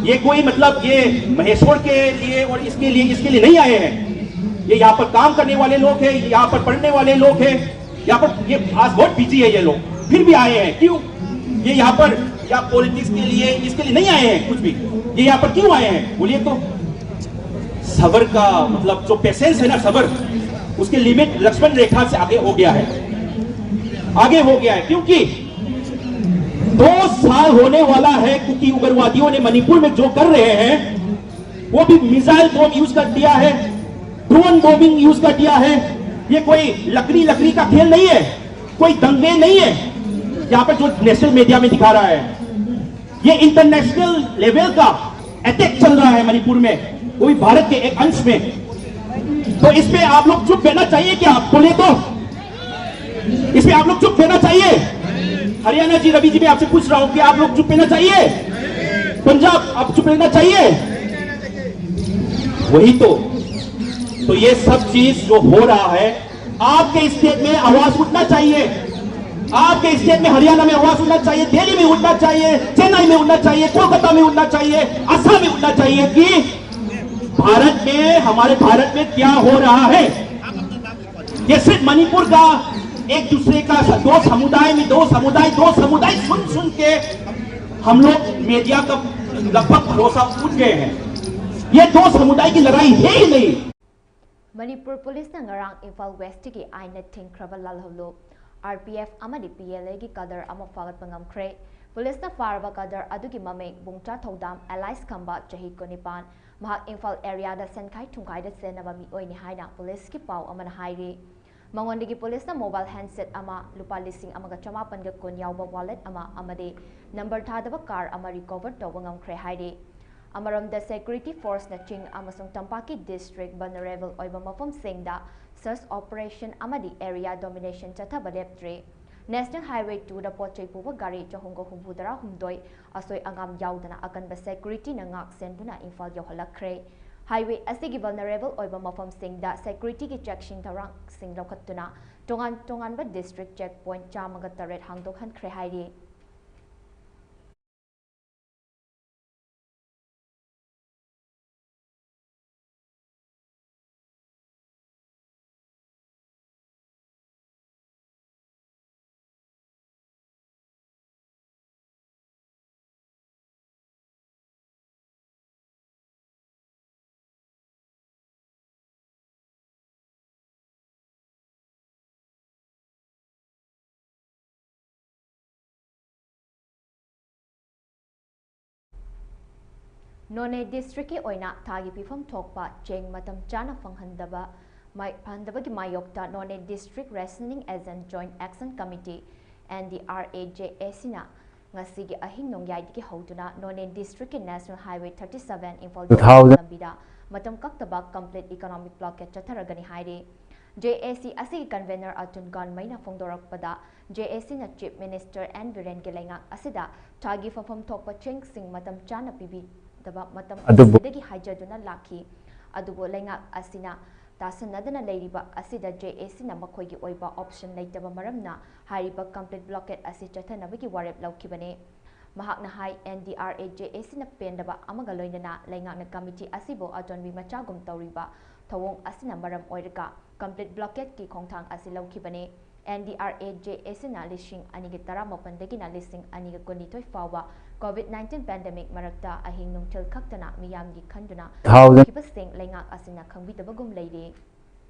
ये कोई मतलब ये महेश्वर के लिए और इसके लिए इसके लिए नहीं आए हैं। ये यहाँ पर काम करने वाले लोग हैं, यहाँ पर पढ़ने वाले लोग हैं, यहाँ पर ये आज बहुत बिजी है ये लोग, फिर भी आए हैं। क्यों? ये यहाँ पर या पॉलिटिक्स के लिए इसके लिए नहीं आए हैं कुछ भी। ये यहाँ पर क्यों आए हैं बोलिए तो? सबर का मतलब जो पेशेंस है ना, सबर, उसके लिमिट लक्ष्मण रेखा से आगे हो गया है, आगे हो गया है। क्योंकि दो साल होने वाला है क्योंकि उग्रवादियों ने मणिपुर में जो कर रहे हैं, वो भी मिसाइल बॉम्ब यूज कर दिया है, ड्रोन बॉम्बिंग यूज कर दिया है। ये कोई लकड़ी लकड़ी का खेल नहीं है, कोई दंगे नहीं है। यहाँ पर जो नेशनल मीडिया में दिखा रहा है, ये इंटरनेशनल लेवल का अटैक चल रहा है मणिपुर में, वो भी भारत के एक अंश में। तो इसमें आप लोग चुप रहना चाहिए क्या? आप बोले तो इसमें आप लोग चुप रहना चाहिए। हरियाणा जी, रवि जी, मैं आपसे पूछ रहा हूं कि आप लोग चुप रहना चाहिए? पंजाब, आप चुप रहना चाहिए? वही तो। तो ये सब चीज जो हो रहा है, आपके स्टेट में आवाज उठना चाहिए, आपके स्टेट में, हरियाणा में आवाज उठना चाहिए, दिल्ली में उठना चाहिए, चेन्नई में उठना चाहिए, कोलकाता में उठना चाहिए, असम में उठना चाहिए कि भारत में, हमारे भारत में क्या हो रहा है। ये सिर्फ मणिपुर का एक दूसरे का स- दो समुदाय में दो समुदाय दो समुदाय सुन सुन के हम लोग मीडिया का लगभग भरोसा उठ गए हैं। ये दो समुदाय की लड़ाई है ही नहीं। ꯃꯅꯤꯄꯨꯔ ꯄꯨꯂꯤꯁꯅ ꯉꯔꯥꯡ ꯏꯝꯐꯥꯜ ꯋꯦꯁ꯭ꯠꯇꯒꯤ ꯑꯥꯏꯟꯅ ꯊꯤꯡꯈ꯭ꯔꯕ ꯂꯥꯜꯍꯧꯂꯨꯞ ꯑꯥꯔ ꯄꯤ ꯑꯦꯐ ꯑꯃꯗꯤ ꯄꯤ ꯑꯦꯜ ꯑꯦꯒꯤ ꯀꯥꯗꯔ ꯑꯃ ꯐꯥꯒꯠꯄ ꯉꯝꯈ꯭ꯔꯦ꯫ ꯄꯨꯂꯤꯁꯅ ꯐꯥꯔꯕ ꯀꯥꯗꯔ ꯑꯗꯨꯒꯤ ꯃꯃꯤꯡ ꯕꯨꯡꯇ꯭ꯔꯥ ꯊꯧꯗꯥꯝ ꯑꯦꯂꯥꯏꯁ ꯈꯝꯕ, ꯆꯍꯤ ꯀꯨꯟꯅꯤꯄꯥꯟ, ꯃꯍꯥꯛ ꯏꯝꯐꯥꯜ ꯑꯦꯔꯤꯌꯥꯗ ꯁꯦꯟꯈꯥꯏ ꯊꯨꯝꯈꯥꯏꯗ ꯆꯦꯟꯅꯕ ꯃꯤꯑꯣꯏꯅꯤ ꯍꯥꯏꯅ ꯄꯨꯂꯤꯁꯀꯤ ꯄꯥꯎ ꯑꯃꯅ ꯍꯥꯏꯔꯤ꯫ ꯃꯉꯣꯟꯗꯒꯤ ꯄꯨꯂꯤꯁꯅ ꯃꯣꯕꯥꯏꯜ ꯍꯦꯟꯁꯦꯠ ꯑꯃ, ꯂꯨꯄꯥ ꯂꯤꯁꯤꯡ ꯑꯃꯒ ꯆꯃꯥꯄꯟꯒ ꯀꯨꯟ ꯌꯥꯎꯕ ꯋꯥꯂꯦꯠ ꯑꯃ ꯑꯃꯗꯤ ꯅꯝꯕꯔ ꯊꯥꯗꯕ ꯀꯥꯔ ꯑꯃ ꯔꯤꯀꯣꯚꯔ ꯇꯧꯕ ꯉꯝꯈ꯭ꯔꯦ ꯍꯥꯏꯔꯤ꯫ ꯑꯃꯔꯣꯝꯗ, ꯁꯦꯀ꯭ꯌꯨꯔꯤꯇꯤ ꯐꯣꯔꯁꯅ ꯆꯤꯡ ꯑꯃꯁꯨꯡ ꯇꯝꯄꯥꯛꯀꯤ ꯗꯤꯁꯇ꯭ꯔꯤꯛ ꯚꯜꯅꯔꯦꯕꯜ ꯑꯣꯏꯕ ꯃꯐꯝꯁꯤꯡꯗ ꯁꯔꯆ ꯑꯣꯄꯔꯦꯁꯟ ꯑꯃꯗꯤ ꯑꯦꯔꯤꯌꯥ ꯗꯣꯃꯤꯅꯦꯁꯟ ꯆꯠꯊꯕ ꯂꯦꯞꯇ꯭ꯔꯤ꯫ ꯅꯦꯁꯅꯦꯜ ꯍꯥꯏꯋꯦ ꯇꯨꯗ ꯄꯣꯠ ꯆꯩ ꯄꯨꯕ ꯒꯥꯔꯤ ꯆꯍꯨꯝꯒ ꯍꯨꯝꯐꯨꯇꯔꯥ ꯍꯨꯝꯗꯣꯏ ꯑꯁꯣꯏ ꯑꯉꯥꯝ ꯌꯥꯎꯗꯅ ꯑꯀꯟꯕ ꯁꯦꯀ꯭ꯌꯨꯔꯤꯇꯤꯅ ꯉꯥꯛ ꯁꯦꯟꯗꯨꯅ ꯏꯝꯐꯥꯜ ꯌꯧꯍꯜꯂꯛꯈ꯭ꯔꯦ꯫ ꯍꯥꯏꯋꯦ ꯑꯁꯤꯒꯤ ꯚꯜꯅꯔꯦꯕꯜ ꯑꯣꯏꯕ ꯃꯐꯝꯁꯤꯡꯗ ꯁꯦꯀ꯭ꯌꯨꯔꯤꯇꯤꯒꯤ ꯆꯦꯛꯁꯤꯟ ꯊꯧꯔꯥꯡꯁꯤꯡ ꯂꯧꯈꯠꯇꯨꯅ ꯇꯣꯉꯥꯟ ꯇꯣꯉꯥꯟꯕ ꯗꯤꯁꯇ꯭ꯔꯤꯛ ꯆꯦꯛ ꯄꯣꯏꯟꯠ ꯆꯥꯝꯃꯒ ꯇꯔꯦꯠ ꯍꯥꯡꯗꯣꯛꯍꯟꯈ꯭ꯔꯦ ꯍꯥꯏꯔꯤ꯫ ꯅꯣꯅꯦ ꯗꯤꯁꯇ꯭ꯔꯤꯛꯀꯤ ꯑꯣꯏꯅ ꯊꯥꯒꯤ ꯄꯤꯐꯝ ꯊꯣꯛꯄ ꯆꯦꯡ ꯃꯇꯝ ꯆꯥꯅ ꯐꯪꯍꯟꯗꯕ, ꯃꯥꯏ-, ꯐꯪꯍꯟꯗꯕꯒꯤ ꯃꯥꯌꯣꯛꯇ ꯅꯣꯅꯦ ꯗꯤꯁꯇ꯭ꯔꯤꯛ ꯔꯦꯁꯅꯤꯡ ꯑꯦꯖꯦꯟ joint action committee, N D R A J A ꯁꯤꯅ ꯉꯁꯤꯒꯤ ꯑꯍꯤꯡ ꯅꯣꯡꯌꯥꯏꯗꯒꯤ ꯍꯧꯗꯨꯅ ꯅꯣꯅꯦ ꯗꯤꯁꯇ꯭ꯔꯤꯛꯀꯤ national highway thirty seven Imphal Jiribam ꯂꯝꯕꯤꯗ ꯃꯇꯝ ꯀꯛꯇꯕ ꯀꯝꯄ꯭ꯂꯤꯠ ꯏꯀꯣꯅꯣꯃꯤꯛ ꯕ꯭ꯂꯣꯀꯦꯠ ꯆꯠꯊꯔꯒꯅꯤ ꯍꯥꯏꯔꯤ꯫ ꯖꯦ ꯑꯦ ꯁꯤ ꯑꯁꯤꯒꯤ ꯀꯟꯚꯦꯅꯔ ꯑꯇꯨꯟ ꯒꯥꯟꯃꯩꯅ ꯐꯣꯡꯗꯣꯔꯛꯄꯗ, ꯖꯦ ꯑꯦ ꯁꯤꯅ ꯆꯤꯐ ꯃꯤꯅꯤꯁꯇꯔ ꯑꯦꯟ ꯕꯤꯔꯦꯟꯒꯤ ꯂꯩꯉꯥꯛ ꯑꯁꯤꯗ ꯊꯥꯒꯤ ꯐꯪꯐꯝ ꯊꯣꯛꯄ ꯆꯦꯡꯁꯤꯡ ꯃꯇꯝ ꯆꯥꯅ ꯄꯤꯕꯤꯗꯕ ꯃꯇꯝ ꯑꯗꯨꯕꯨ ꯀꯨꯏꯁꯤꯗꯒꯤ ꯍꯥꯏꯖꯗꯨꯅ ꯂꯥꯛꯈꯤ꯫ ꯑꯗꯨꯕꯨ ꯂꯩꯉꯥꯛ ꯑꯁꯤꯅ ꯇꯥꯁꯟꯅꯗꯅ ꯂꯩꯔꯤꯕ ꯑꯁꯤꯗ ꯖꯦ ꯑꯦ ꯁꯤꯅ ꯃꯈꯣꯏꯒꯤ ꯑꯣꯏꯕ ꯑꯣꯞꯁꯟ ꯂꯩꯇꯕ ꯃꯔꯝꯅ ꯍꯥꯏꯔꯤꯕ ꯀꯝꯄ꯭ꯂꯤꯠ ꯕ꯭ꯂꯣꯀꯦꯠ ꯑꯁꯤ ꯆꯠꯊꯅꯕꯒꯤ ꯋꯥꯔꯦꯞ ꯂꯧꯈꯤꯕꯅꯤ꯫ ꯃꯍꯥꯛꯅ ꯍꯥꯏ, N D R A J A ꯁꯤꯅ ꯄꯦꯟꯗꯕ ꯑꯃꯒ ꯂꯣꯏꯅꯅ ꯂꯩꯉꯥꯛꯅ ꯀꯃꯤꯇꯤ ꯑꯁꯤꯕꯨ ꯑꯇꯣꯟꯕꯤ ꯃꯆꯥꯒꯨꯝ ꯇꯧꯔꯤꯕ ꯊꯧꯑꯣꯡ ꯑꯁꯤꯅ ꯃꯔꯝ ꯑꯣꯏꯔꯒ ꯀꯝꯄ꯭ꯂꯤꯠ ꯕ꯭ꯂꯣꯀꯦꯠꯀꯤ ꯈꯣꯡꯊꯥꯡ ꯑꯁꯤ ꯂꯧꯈꯤꯕꯅꯤ꯫ N D R A J A ꯁꯤꯅ ꯂꯤꯁꯤꯡ ꯑꯅꯤꯒ ꯇꯔꯥꯃꯥꯄꯟꯗꯒꯤꯅ ꯂꯤꯁꯤꯡ ꯑꯅꯤꯒ ꯀꯨꯟꯅꯤꯊꯣꯏ ꯐꯥꯎꯕ ꯀꯣꯚꯤꯗ ꯅꯥꯏꯟꯇꯤꯟ ꯄꯦꯟꯗꯦꯃꯤꯛ ꯃꯔꯛꯇ ꯑꯍꯤꯡ ꯅꯨꯡꯊꯤꯜ ꯈꯛꯇꯅ ꯃꯤꯌꯥꯝꯒꯤ ꯈꯟꯗꯨꯅ ꯊꯥꯎꯗ ꯇꯧꯈꯤꯕꯁꯤꯡ ꯂꯩꯉꯥꯛ ꯑꯁꯤꯅ ꯈꯪꯕꯤꯗꯕꯒꯨꯝ ꯂꯩꯔꯤ꯫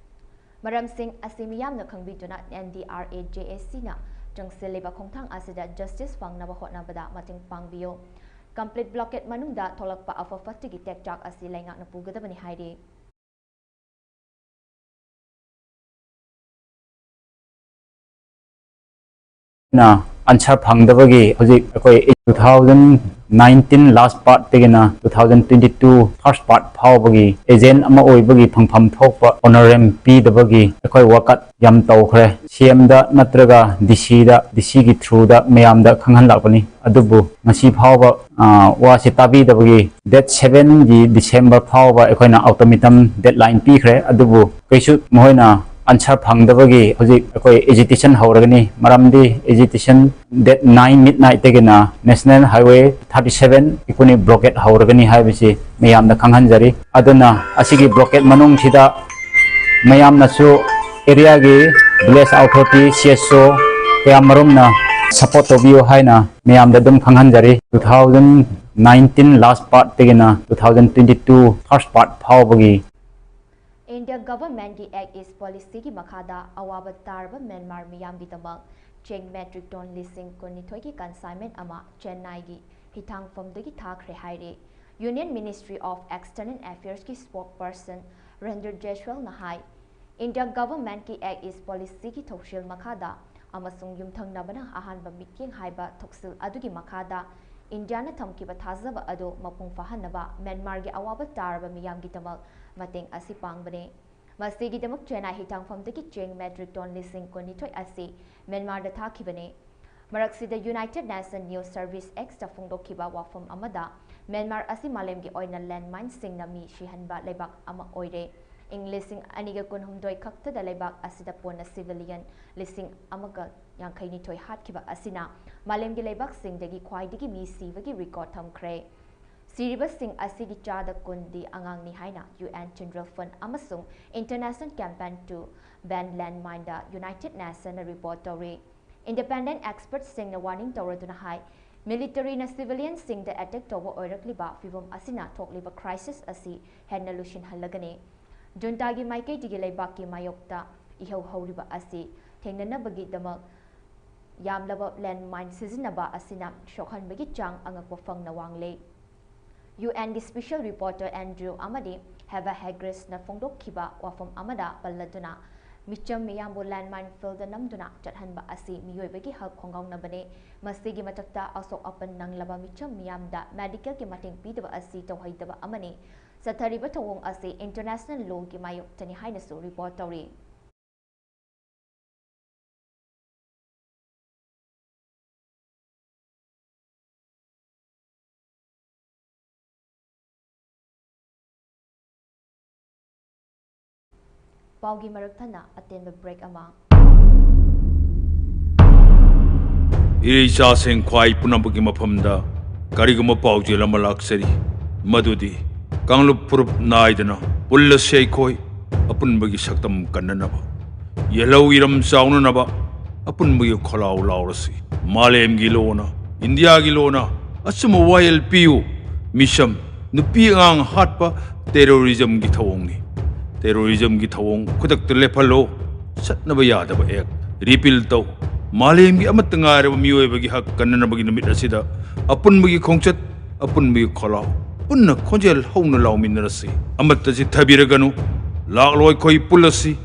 ꯃꯔꯝꯁꯤꯡ ꯑꯁꯤ ꯃꯤꯌꯥꯝꯅ ꯈꯪꯕꯤꯗꯨꯅ N D R A J A ꯁꯤꯅ ꯆꯪꯁꯤꯜꯂꯤꯕ ꯈꯣꯡꯊꯥꯡ ꯑꯁꯤꯗ ꯖꯁꯇꯤꯁ ꯐꯪꯅꯕ ꯍꯣꯠꯅꯕꯗ ꯃꯇꯦꯡ ꯄꯥꯡꯕꯤꯌꯨ꯫ Complete blockade ꯃꯅꯨꯡꯗ ꯊꯣꯛꯂꯛꯄ ꯑꯐ ꯐꯠꯇꯒꯤ ꯇꯦꯛꯇꯥꯛ ꯑꯁꯤ ꯂꯩꯉꯥꯛꯅ ꯄꯨꯒꯗꯕꯅꯤ ꯍꯥꯏꯔꯤ꯫ ꯅ ꯑꯟꯁꯔ ꯐꯪꯗꯕꯒꯤ ꯍꯧꯖꯤꯛ ꯑꯩꯈꯣꯏ two thousand nineteen last part ꯇꯒꯤꯅ two thousand twenty two first part ꯐꯥꯎꯕꯒꯤ ꯑꯦꯖꯦꯟ ꯑꯃ ꯑꯣꯏꯕꯒꯤ ꯐꯪꯐꯝ ꯊꯣꯛꯄ ꯑꯣꯅꯔꯦꯝ ꯄꯤꯗꯕꯒꯤ ꯑꯩꯈꯣꯏ ꯋꯥꯀꯠ ꯌꯥꯝ ꯇꯧꯈ꯭ꯔꯦ꯫ ꯁꯤ ꯑꯦꯝꯗ ꯅꯠꯇ꯭ꯔꯒ ꯗꯤ ꯁꯤꯗ, ꯗꯤ ꯁꯤꯒꯤ ꯊ꯭ꯔꯨꯗ ꯃꯌꯥꯝꯗ ꯈꯪꯍꯜꯂꯛꯄꯅꯤ꯫ ꯑꯗꯨꯕꯨ ꯉꯁꯤ ꯐꯥꯎꯕ, ꯑ, ꯋꯥꯁꯤ ꯇꯥꯕꯤꯗꯕꯒꯤ date seven ꯒꯤ December ꯐꯥꯎꯕ ꯑꯩꯈꯣꯏꯅ ultimatum deadline ꯄꯤꯈ꯭ꯔꯦ꯫ ꯑꯗꯨꯕꯨ ꯀꯩꯁꯨ ꯃꯈꯣꯏꯅ ꯑꯟꯁꯔ ꯐꯪꯗꯕꯒꯤ ꯍꯧꯖꯤꯛ ꯑꯩꯈꯣꯏ agitation ꯍꯧꯔꯒꯅꯤ꯫ ꯃꯔꯝꯗꯤ agitation date nine midnight ꯇꯒꯤꯅ National Highway thirty seven ꯏꯀꯨꯅꯤ blockade ꯍꯧꯔꯒꯅꯤ ꯍꯥꯏꯕꯁꯤ ꯃꯌꯥꯝꯗ ꯈꯪꯍꯟꯖꯔꯤ꯫ ꯑꯗꯨꯅ ꯑꯁꯤꯒꯤ blockade ꯃꯅꯨꯡꯁꯤꯗ ꯃꯌꯥꯝꯅꯁꯨ area ꯒꯤ village authority, C S O ꯀꯌꯥꯃꯔꯨꯝꯅ support ꯇꯧꯕꯤꯌꯨ ꯍꯥꯏꯅ ꯃꯌꯥꯝꯗ ꯑꯗꯨꯝ ꯈꯪꯍꯟꯖꯔꯤ꯫ Two thousand nineteen last part ꯇꯒꯤꯅ two thousand twenty two first part ꯐꯥꯎꯕꯒꯤ India Government ꯀꯤ Act East Policy ꯒꯤ ꯃꯈꯥꯗ ꯑꯋꯥꯕ ꯇꯥꯔꯕ ꯃ꯭ꯌꯥꯟꯃꯥꯔ ꯃꯤꯌꯥꯝꯒꯤꯗꯃꯛ ꯆꯦꯡ metric ton ꯂꯤꯁꯤꯡ ꯀꯨꯟꯅꯤꯊꯣꯏꯒꯤ consignment ꯑꯃ ꯆꯦꯟꯅꯥꯏꯒꯤ ꯍꯤꯊꯥꯡꯐꯝꯗꯒꯤ ꯊꯥꯈ꯭ꯔꯦ ꯍꯥꯏꯔꯦ꯫ Union Ministry of External Affairs ꯀꯤ spokesperson ꯔꯟꯗꯤꯔ ꯖꯦꯁꯋꯥꯜꯅ ꯍꯥꯏ, India Government ꯀꯤ Act East Policy ꯒꯤ ꯊꯧꯁꯤꯜ ꯃꯈꯥꯗ ꯑꯃꯁꯨꯡ ꯌꯨꯝꯊꯪꯅꯕꯅ ꯑꯍꯥꯟꯕ ꯃꯤꯠꯌꯦꯡ ꯍꯥꯏꯕ ꯊꯧꯁꯤꯜ ꯑꯗꯨꯒꯤ ꯃꯈꯥꯗ ꯏꯟꯗꯤꯌꯥꯅ ꯊꯝꯈꯤꯕ ꯊꯥꯖꯕ ꯑꯗꯨ ꯃꯄꯨꯡ ꯐꯥꯍꯟꯅꯕ ꯃ꯭ꯌꯥꯟꯃꯥꯔꯒꯤ ꯑꯋꯥꯕ ꯇꯥꯔꯕ ꯃꯤꯌꯥꯝꯒꯤꯗꯃꯛ ꯃꯇꯦꯡ ꯑꯁꯤ ꯄꯥꯡꯕꯅꯤ꯫ ꯃꯁꯤꯒꯤꯗꯃꯛ ꯆꯦꯟꯅꯥꯏ ꯍꯤꯊꯥꯡꯐꯝꯗꯒꯤ ꯆꯦꯡ metric ton ꯂꯤꯁꯤꯡ ꯀꯨꯟꯅꯤꯊꯣꯏ ꯑꯁꯤ ꯃ꯭ꯌꯥꯟꯃꯥꯔꯗ ꯊꯥꯈꯤꯕꯅꯤ꯫ ꯃꯔꯛꯁꯤꯗ United Nation News Service X ꯇ ꯐꯣꯡꯗꯣꯛꯈꯤꯕ ꯋꯥꯐꯝ ꯑꯃꯗ, ꯃ꯭ꯌꯥꯟꯃꯥꯔ ꯑꯁꯤ ꯃꯥꯂꯦꯝꯒꯤ ꯑꯣꯏꯅ landmine ꯁꯤꯡꯅ ꯃꯤ ꯁꯤꯍꯟꯕ ꯂꯩꯕꯥꯛ ꯑꯃ ꯑꯣꯏꯔꯦ꯫ ꯏꯪ ꯂꯤꯁꯤꯡ ꯑꯅꯤꯒ ꯀꯨꯟꯍꯨꯝꯗꯣꯏ ꯈꯛꯇꯗ ꯂꯩꯕꯥꯛ ꯑꯁꯤꯗ ꯄꯣꯟꯅ civilian ꯂꯤꯁꯤꯡ ꯑꯃꯒ ꯌꯥꯡꯈꯩ ꯅꯤꯊꯣꯏ ꯍꯥꯠꯈꯤꯕ ꯑꯁꯤꯅ ꯃꯥꯂꯦꯝꯒꯤ ꯂꯩꯕꯥꯛꯁꯤꯡꯗꯒꯤ ꯈ꯭ꯋꯥꯏꯗꯒꯤ ꯃꯤ ꯁꯤꯕꯒꯤ record ꯊꯝꯈ꯭ꯔꯦ꯫ ꯁꯤꯔꯤꯕꯁꯤꯡ ꯑꯁꯤꯒꯤ ꯆꯥꯗ ꯀꯨꯟꯗꯤ ꯑꯉꯥꯡꯅꯤ ꯍꯥꯏꯅ U N General Fund ꯑꯃꯁꯨꯡ International Campaign to Ban Landmine the United Nation ꯅ report ꯇꯧꯔꯤ꯫ Independent expert ꯁꯤꯡꯅ warning ꯇꯧꯔꯗꯨꯅ ꯍꯥꯏ, military ꯅ civilian ꯁꯤꯡꯗ attack ꯇꯧꯕ ꯑꯣꯏꯔꯛꯂꯤꯕ ꯐꯤꯚꯝ ꯑꯁꯤꯅ ꯊꯣꯛꯂꯤꯕ crisis ꯑꯁꯤ ꯍꯦꯟꯅ ꯂꯨꯁꯤꯟꯍꯜꯂꯒꯅꯤ꯫ Junta ꯒꯤ ꯃꯥꯏꯀꯩꯗꯒꯤ ꯂꯩꯕꯥꯛꯀꯤ ꯃꯥꯌꯣꯛꯇ ꯏꯍꯧ ꯍꯧꯔꯤꯕ ꯑꯁꯤ ꯊꯦꯡꯅꯅꯕꯒꯤꯗꯃꯛ ꯌꯥꯝꯂꯕ ꯂꯦꯟꯃꯥꯏꯟ ꯁꯤꯖꯤꯟꯅꯕ ꯑꯁꯤꯅ ꯁꯣꯛꯍꯟꯕꯒꯤ ꯆꯥꯡ ꯑꯉꯛꯄ ꯐꯪꯅ ꯋꯥꯡꯂꯦ꯫ ꯌꯨ ꯑꯦꯟꯒꯤ ꯁ꯭ꯄꯦꯁꯤꯌꯦꯜ ꯔꯤꯄꯣꯔꯇꯔ ꯑꯦꯟꯗ꯭ꯔꯨ ꯑꯃꯗꯤ ꯍꯦꯕꯥ ꯍꯦꯒ꯭ꯔꯤꯁꯅ ꯐꯣꯡꯗꯣꯛꯈꯤꯕ ꯋꯥꯐꯝ ꯑꯃꯗ ꯄꯜꯂꯗꯨꯅ, ꯃꯤꯆꯝ ꯃꯤꯌꯥꯝꯕꯨ ꯂꯦꯟꯃꯥꯏꯟ ꯐꯤꯜꯗ ꯅꯝꯗꯨꯅ ꯆꯠꯍꯟꯕ ꯑꯁꯤ ꯃꯤꯑꯣꯏꯕꯒꯤ ꯍꯛ ꯈꯣꯡꯒꯥꯎꯅꯕꯅꯤ꯫ ꯃꯁꯤꯒꯤ ꯃꯊꯛꯇ, ꯑꯁꯣꯛ ꯑꯄꯟ ꯅꯪꯂꯕ ꯃꯤꯆꯝ ꯃꯤꯌꯥꯝꯗ ꯃꯦꯗꯤꯀꯦꯜꯒꯤ ꯃꯇꯦꯡ ꯄꯤꯗꯕ ꯑꯁꯤ ꯇꯧꯍꯩꯗꯕ ꯑꯃꯅꯤ꯫ ꯆꯠꯊꯔꯤꯕ ꯊꯧꯑꯣꯡ ꯑꯁꯤ ꯏꯟꯇꯔꯅꯦꯁꯅꯦꯜ ꯂꯣꯒꯤ ꯃꯥꯌꯣꯛꯇꯅꯤ ꯍꯥꯏꯅꯁꯨ ꯔꯤꯄꯣꯔꯠ ꯇꯧꯔꯤ꯫ ꯄꯥꯎꯒꯤ ꯃꯔꯛ ꯊꯠꯅ ꯑꯇꯦꯟꯕ ꯕ꯭ꯔꯦꯛ ꯑꯃ꯫ ꯏꯔꯩꯆꯥꯁꯤꯡ ꯈ꯭ꯋꯥꯏ ꯄꯨꯝꯅꯃꯛꯀꯤ ꯃꯐꯝꯗ ꯀꯔꯤꯒꯨꯝꯕ ꯄꯥꯎꯖꯦꯜ ꯑꯃ ꯂꯥꯛꯆꯔꯤ, ꯃꯗꯨꯗꯤ ꯀꯥꯡꯂꯨꯞ ꯐꯨꯔꯨꯞ ꯅꯥꯏꯗꯅ ꯄꯨꯜꯂꯁꯤ ꯑꯩꯈꯣꯏ, ꯑꯄꯨꯟꯕꯒꯤ ꯁꯛꯇꯝ ꯀꯟꯅꯅꯕ, ꯌꯦꯜꯍꯧ ꯏꯔꯝ ꯆꯥꯎꯅꯅꯕ, ꯑꯄꯨꯟꯕꯒꯤ ꯈꯣꯜꯂꯥꯎ ꯂꯥꯎꯔꯁꯤ꯫ ꯃꯥꯂꯦꯝꯒꯤ ꯂꯣꯟꯅ, ꯏꯟꯗꯤꯌꯥꯒꯤ ꯂꯣꯟꯅ ꯑꯆꯨꯝꯕ ꯋꯥꯌꯦꯜ ꯄꯤꯌꯨ꯫ ꯃꯤꯆꯝ, ꯅꯨꯄꯤ ꯑꯉꯥꯡ ꯍꯥꯠꯄ ꯇꯦꯔꯣꯔꯤꯖꯝꯒꯤ ꯊꯧꯑꯣꯡꯅꯤ꯫ ꯇꯦꯔꯣꯔꯤꯖꯝꯒꯤ ꯊꯧꯑꯣꯡ ꯈꯨꯗꯛꯇ ꯂꯦꯞꯍꯜꯂꯨ꯫ ꯆꯠꯅꯕ ꯌꯥꯗꯕ ꯑꯦꯛ ꯔꯤꯄꯤꯜ ꯇꯧ꯫ ꯃꯥꯂꯦꯝꯒꯤ ꯑꯃꯠꯇ ꯉꯥꯏꯔꯕ ꯃꯤꯑꯣꯏꯕꯒꯤ ꯍꯛ ꯀꯟꯅꯅꯕꯒꯤ ꯅꯨꯃꯤꯠ ꯑꯁꯤꯗ ꯑꯄꯨꯟꯕꯒꯤ ꯈꯣꯡꯆꯠ, ꯑꯄꯨꯟꯕꯒꯤ ꯈꯣꯜꯂꯥꯎ, ꯄꯨꯟꯅ ꯈꯣꯟꯖꯦꯜ ꯍꯧꯅ ꯂꯥꯎꯃꯤꯟꯅꯔꯁꯤ꯫ ꯑꯃꯠꯇ ꯆꯤꯠꯊꯕꯤꯔꯒꯅꯨ꯫ ꯂꯥꯛꯂꯣ ꯑꯩꯈꯣꯏ ꯄꯨꯜꯂꯁꯤ꯫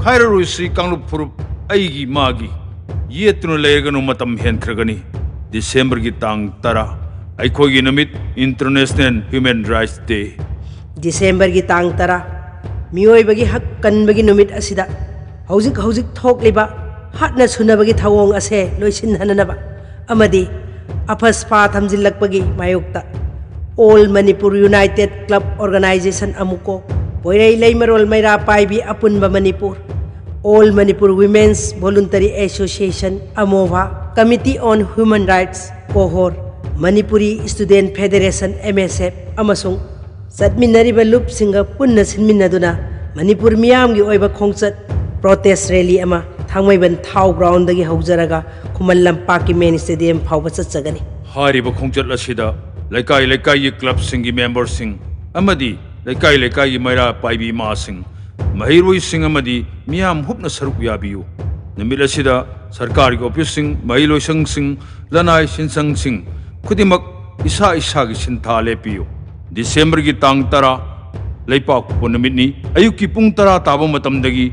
ꯈꯥꯏꯔꯔꯣꯏꯁꯤ ꯀꯥꯡꯂꯨꯞ ꯐꯨꯔꯨꯞ ꯑꯩꯒꯤ ꯃꯥꯒꯤ꯫ ꯌꯦꯠꯇꯨꯅ ꯂꯩꯔꯒꯅꯨ, ꯃꯇꯝ ꯍꯦꯟꯈ꯭ꯔꯒꯅꯤ꯫ ꯗꯤꯁꯦꯝꯕꯔꯒꯤ ꯇꯥꯡ ꯇꯔꯥ, ꯑꯩꯈꯣꯏꯒꯤ ꯅꯨꯃꯤꯠ, International Human Rights Day꯫ ꯗꯤꯁꯦꯝꯕꯔꯒꯤ ꯇꯥꯡ ꯇꯔꯥ, ꯃꯤꯑꯣꯏꯕꯒꯤ ꯍꯛ ꯀꯟꯕꯒꯤ ꯅꯨꯃꯤꯠ ꯑꯁꯤꯗ ꯍꯧꯖꯤꯛ ꯍꯧꯖꯤꯛ ꯊꯣꯛꯂꯤꯕ ꯍꯥꯠꯅ ꯁꯨꯅꯕꯒꯤ ꯊꯧꯑꯣꯡ ꯑꯁꯦ ꯂꯣꯏꯁꯤꯟꯍꯟꯅꯅꯕ ꯑꯃꯗꯤ ꯑꯐꯁꯄꯥ ꯊꯝꯖꯤꯜꯂꯛꯄꯒꯤ ꯃꯥꯌꯣꯛꯇ All Manipur United Club Organization, ꯑꯃꯨꯀꯣ, ꯄꯣꯏꯔꯩ ꯂꯩꯃꯔꯣꯜ ꯃꯩꯔꯥ ꯄꯥꯏꯕꯤ ꯑꯄꯨꯟꯕ Manipur, All Manipur Women's Voluntary Association, ꯑꯃꯣꯚꯥ, Committee on Human Rights, ꯀꯣꯍꯣꯔ, Manipuri Student Federation, M S F, ꯑꯃꯁꯨꯡ ꯆꯠꯃꯤꯟꯅꯔꯤꯕ ꯂꯨꯞꯁꯤꯡꯒ ꯄꯨꯟꯅ ꯁꯤꯟꯃꯤꯟꯅꯗꯨꯅ ꯃꯅꯤꯄꯨꯔ ꯃꯤꯌꯥꯝꯒꯤ ꯑꯣꯏꯕ ꯈꯣꯡꯆꯠ, protest rally ꯑꯃ ꯊꯥꯡꯃꯩꯕꯟ ꯊꯥꯎ ground ꯗꯒꯤ ꯍꯧꯖꯔꯒ ꯈꯨꯃꯟ ꯂꯝꯄꯥꯛꯀꯤ main stadium ꯐꯥꯎꯕ ꯆꯠꯆꯒꯅꯤ꯫ ꯍꯥꯏꯔꯤꯕ ꯈꯣꯡꯆꯠ ꯑꯁꯤꯗ ꯂꯩꯀꯥꯏ ꯂꯩꯀꯥꯏꯒꯤ club ꯁꯤꯡꯒꯤ member ꯁꯤꯡ ꯑꯃꯗꯤ ꯂꯩꯀꯥꯏ ꯂꯩꯀꯥꯏꯒꯤ ꯃꯩꯔꯥ ꯄꯥꯏꯕꯤ ꯏꯃꯥꯁꯤꯡ, ꯃꯍꯩꯔꯣꯏꯁꯤꯡ ꯑꯃꯗꯤ ꯃꯤꯌꯥꯝ ꯍꯨꯞꯅ ꯁꯔꯨꯛ ꯌꯥꯕꯤꯌꯨ꯫ ꯅꯨꯃꯤꯠ ꯑꯁꯤꯗ ꯁꯔꯀꯥꯔꯒꯤ ꯑꯣꯐꯤꯁꯁꯤꯡ, ꯃꯍꯩꯂꯣꯏꯁꯪꯁꯤꯡ, ꯂꯅꯥꯏ ꯁꯤꯟꯁꯪꯁꯤꯡ ꯈꯨꯗꯤꯡꯃꯛ ꯏꯁꯥ ꯏꯁꯥꯒꯤ ꯁꯤꯟꯊꯥ ꯂꯦꯞꯄꯤꯌꯨ꯫ ꯗꯤꯁꯦꯝꯕꯔꯒꯤ ꯇꯥꯡ ꯇꯔꯥ, ꯂꯩꯄꯥꯛꯄꯣꯛꯄ ꯅꯨꯃꯤꯠꯅꯤ꯫ ꯑꯌꯨꯛꯀꯤ ꯄꯨꯡ ꯇꯔꯥ ꯇꯥꯕ ꯃꯇꯝꯗꯒꯤ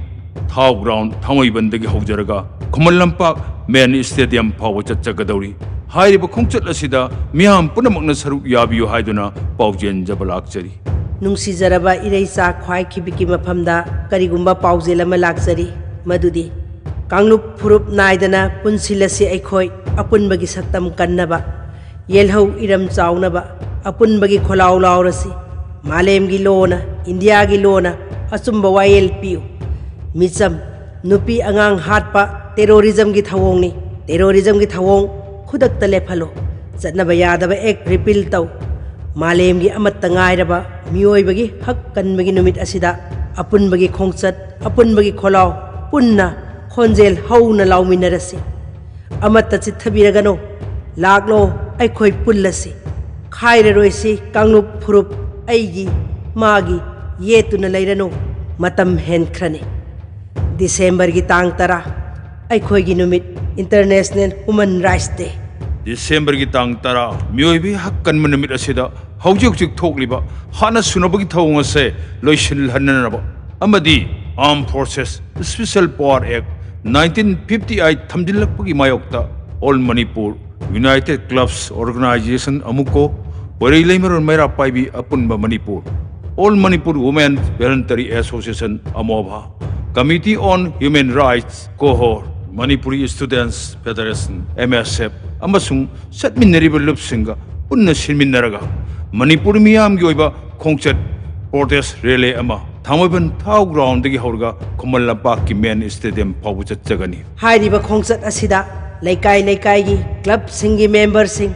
ꯊꯥꯎ ꯒ꯭ꯔꯥꯎꯟ, ꯊꯥꯡꯃꯩꯕꯟꯗꯒꯤ ꯍꯧꯖꯔꯒ ꯈꯨꯃꯟ ꯂꯝꯄꯥꯛ ꯃꯦꯟ ꯁ꯭ꯇꯦꯗꯤꯌꯝ ꯐꯥꯎꯕ ꯆꯠꯆꯒꯗꯧꯔꯤ꯫ ꯍꯥꯏꯔꯤꯕ ꯈꯣꯡꯆꯠ ꯑꯁꯤꯗ ꯃꯤꯌꯥꯝ ꯄꯨꯝꯅꯃꯛꯅ ꯁꯔꯨꯛ ꯌꯥꯕꯤꯌꯨ ꯍꯥꯏꯗꯨꯅ ꯄꯥꯎꯖꯦꯟꯖꯕ ꯂꯥꯛꯆꯔꯤ꯫ ꯅꯨꯡꯁꯤꯖꯔꯕ ꯏꯔꯩꯆꯥ ꯈ꯭ꯋꯥꯏꯈꯤꯕꯤꯒꯤ ꯃꯐꯝꯗ ꯀꯔꯤꯒꯨꯝꯕ ꯄꯥꯎꯖꯦꯜ ꯑꯃ ꯂꯥꯛꯆꯔꯤ, ꯃꯗꯨꯗꯤ ꯀꯥꯡꯂꯨꯞ ꯐꯨꯔꯨꯞ ꯅꯥꯏꯗꯅ ꯄꯨꯟꯁꯤꯜꯂꯁꯤ ꯑꯩꯈꯣꯏ ꯑꯄꯨꯟꯕꯒꯤ ꯁꯛꯇꯝ ꯀꯟꯅꯕ, ꯌꯦꯜꯍꯧ ꯏꯔꯝ ꯆꯥꯎꯅꯕ, ꯑꯄꯨꯟꯕꯒꯤ ꯈꯣꯜꯂꯥꯎ ꯂꯥꯎꯔꯁꯤ꯫ ꯃꯥꯂꯦꯝꯒꯤ ꯂꯣꯅ, ꯏꯟꯗꯤꯌꯥꯒꯤ ꯂꯣꯅ ꯑꯆꯨꯝꯕ ꯋꯥꯌꯦꯜ ꯄꯤꯌꯨ꯫ ꯃꯤꯆꯝ, ꯅꯨꯄꯤ ꯑꯉꯥꯡ ꯍꯥꯠꯄ ꯇꯦꯔꯣꯔꯤꯖꯝꯒꯤ ꯊꯧꯑꯣꯡꯅꯤ꯫ ꯇꯦꯔꯣꯔꯤꯖꯝꯒꯤ ꯊꯧꯑꯣꯡ ꯈꯨꯗꯛꯇ ꯂꯦꯞꯍꯜꯂꯨ꯫ ꯆꯠꯅꯕ ꯌꯥꯗꯕ ꯑꯦꯛ ꯔꯤꯄꯤꯜ ꯇꯧ꯫ ꯃꯥꯂꯦꯝꯒꯤ ꯑꯃꯠꯇ ꯉꯥꯏꯔꯕ ꯃꯤꯑꯣꯏꯕꯒꯤ ꯍꯛ ꯀꯟꯕꯒꯤ ꯅꯨꯃꯤꯠ ꯑꯁꯤꯗ ꯑꯄꯨꯟꯕꯒꯤ ꯈꯣꯡꯆꯠ, ꯑꯄꯨꯟꯕꯒꯤ ꯈꯣꯜꯂꯥꯎ, ꯄꯨꯟꯅ ꯈꯣꯟꯖꯦꯜ ꯍꯧꯅ ꯂꯥꯎꯃꯤꯟꯅꯔꯁꯤ꯫ ꯑꯃꯠꯇ ꯆꯤꯠꯊꯕꯤꯔꯒꯅꯨ꯫ ꯂꯥꯛꯂꯣ, ꯑꯩꯈꯣꯏ ꯄꯨꯜꯂꯁꯤ꯫ ꯈꯥꯏꯔꯔꯣꯏꯁꯤ ꯀꯥꯡꯂꯨꯞ ꯐꯨꯔꯨꯞ, ꯑꯩꯒꯤ, ꯃꯥꯒꯤ ꯌꯦꯠꯇꯨꯅ ꯂꯩꯔꯅꯨ꯫ ꯃꯇꯝ ꯍꯦꯟꯈ꯭ꯔꯅꯤ꯫ ꯗꯤꯁꯦꯝꯕꯔꯒꯤ ꯇꯥꯡ ꯇꯔꯥ, ꯑꯩꯈꯣꯏꯒꯤ ꯅꯨꯃꯤꯠ, ꯏꯟꯇꯔꯅꯦꯁꯅꯦꯜ ꯍ꯭ꯌꯨꯃꯟ ꯔꯥꯏꯠꯁ ꯗꯦ꯫ ꯗꯤꯁꯦꯝꯕꯔꯒꯤ ꯇꯥꯡ ꯇꯔꯥ, ꯃꯤꯑꯣꯏꯕꯒꯤ ꯍꯛ ꯀꯟꯕ ꯅꯨꯃꯤꯠ ꯑꯁꯤꯗ ꯍꯧꯖꯤꯛ ꯍꯧꯖꯤꯛ ꯊꯣꯛꯂꯤꯕ ꯍꯥꯠꯅ ꯁꯨꯅꯕꯒꯤ ꯊꯧꯑꯣꯡ ꯑꯁꯦ ꯂꯣꯏꯁꯤꯜꯍꯟꯅꯅꯕ ꯑꯃꯗꯤ Armed Forces Special Power Act nineteen fifty eight ꯊꯝꯖꯤꯜꯂꯛꯄꯒꯤ ꯃꯥꯌꯣꯛꯇ All Manipur United Clubs Organization, ꯑꯃꯨꯀꯣ, ꯄꯣꯏꯔꯩ ꯂꯩꯃꯔꯣꯟ ꯃꯩꯔꯥ ꯄꯥꯏꯕꯤ ꯑꯄꯨꯟꯕ Manipur, All Manipur Women Voluntary Association, ꯑꯃꯣꯚꯥ, Committee on Human Rights, COHO, Manipuri Students Federation, M S F, ꯑꯃꯁꯨꯡ ꯆꯠꯃꯤꯟꯅꯔꯤꯕ ꯂꯨꯞꯁꯤꯡꯒ ꯄꯨꯟꯅ ꯁꯤꯟꯃꯤꯟꯅꯔꯒ ꯃꯅꯤꯄꯨꯔ ꯃꯤꯌꯥꯝꯒꯤ ꯑꯣꯏꯕ ꯈꯣꯡꯆꯠ, ꯄ꯭ꯔꯣꯇꯦꯁ ꯔꯦꯂꯤ ꯑꯃ ꯊꯥꯡꯃꯩꯕꯟ ꯊꯥꯎ ꯒ꯭ꯔꯥꯎꯟꯗꯒꯤ ꯍꯧꯔꯒ ꯈꯨꯃꯟ ꯂꯝꯄꯥꯛꯀꯤ ꯃꯦꯟ ꯁ꯭ꯇꯦꯗꯤꯌꯝ ꯐꯥꯎꯕ ꯆꯠꯆꯒꯅꯤ꯫ ꯍꯥꯏꯔꯤꯕ ꯈꯣꯡꯆꯠ ꯑꯁꯤꯗ ꯂꯩꯀꯥꯏ ꯂꯩꯀꯥꯏꯒꯤ ꯀ꯭ꯂꯕꯁꯤꯡꯒꯤ ꯃꯦꯝꯕꯔꯁꯤꯡ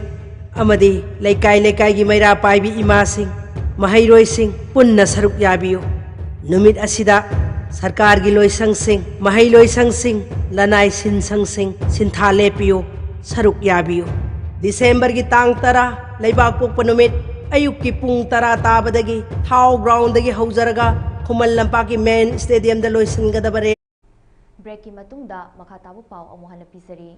ꯑꯃꯗꯤ ꯂꯩꯀꯥꯏ ꯂꯩꯀꯥꯏꯒꯤ ꯃꯩꯔꯥ ꯄꯥꯏꯕꯤ ꯏꯃꯥꯁꯤꯡ, ꯃꯍꯩꯔꯣꯏꯁꯤꯡ ꯄꯨꯟꯅ ꯁꯔꯨꯛ ꯌꯥꯕꯤꯌꯨ꯫ ꯅꯨꯃꯤꯠ ꯑꯁꯤꯗ ꯁꯔꯀꯥꯔꯒꯤ ꯂꯣꯏꯁꯪꯁꯤꯡ, ꯃꯍꯩꯂꯣꯏꯁꯪꯁꯤꯡ, ꯂꯅꯥꯏ ꯁꯤꯟꯁꯪꯁꯤꯡ ꯁꯤꯟꯊꯥ ꯂꯦꯞꯄꯤꯌꯨ, ꯁꯔꯨꯛ ꯌꯥꯕꯤꯌꯨ꯫ ꯗꯤꯁꯦꯝꯕꯔꯒꯤ ꯇꯥꯡ ꯇꯔꯥ, ꯂꯩꯕꯥꯛꯄꯣꯛꯄ ꯅꯨꯃꯤꯠ, ꯑꯌꯨꯛꯀꯤ ꯄꯨꯡ ꯇꯔꯥ ꯇꯥꯕꯗꯒꯤ ꯊꯥꯎ ꯒ꯭ꯔꯥꯎꯟꯗꯒꯤ ꯍꯧꯖꯔꯒ ꯈꯨꯃꯟ ꯂꯝꯄꯥꯛꯀꯤ ꯃꯦꯟ ꯁ꯭ꯇꯦꯗꯤꯌꯝꯗ ꯂꯣꯏꯁꯤꯟꯒꯗꯕ ꯔꯦ-, Breakꯀꯤ ꯃꯇꯨꯡꯗ ꯃꯈꯥ ꯇꯥꯕ ꯄꯥꯎ ꯑꯃꯨꯛ ꯍꯟꯅ ꯄꯤꯖꯔꯤ꯫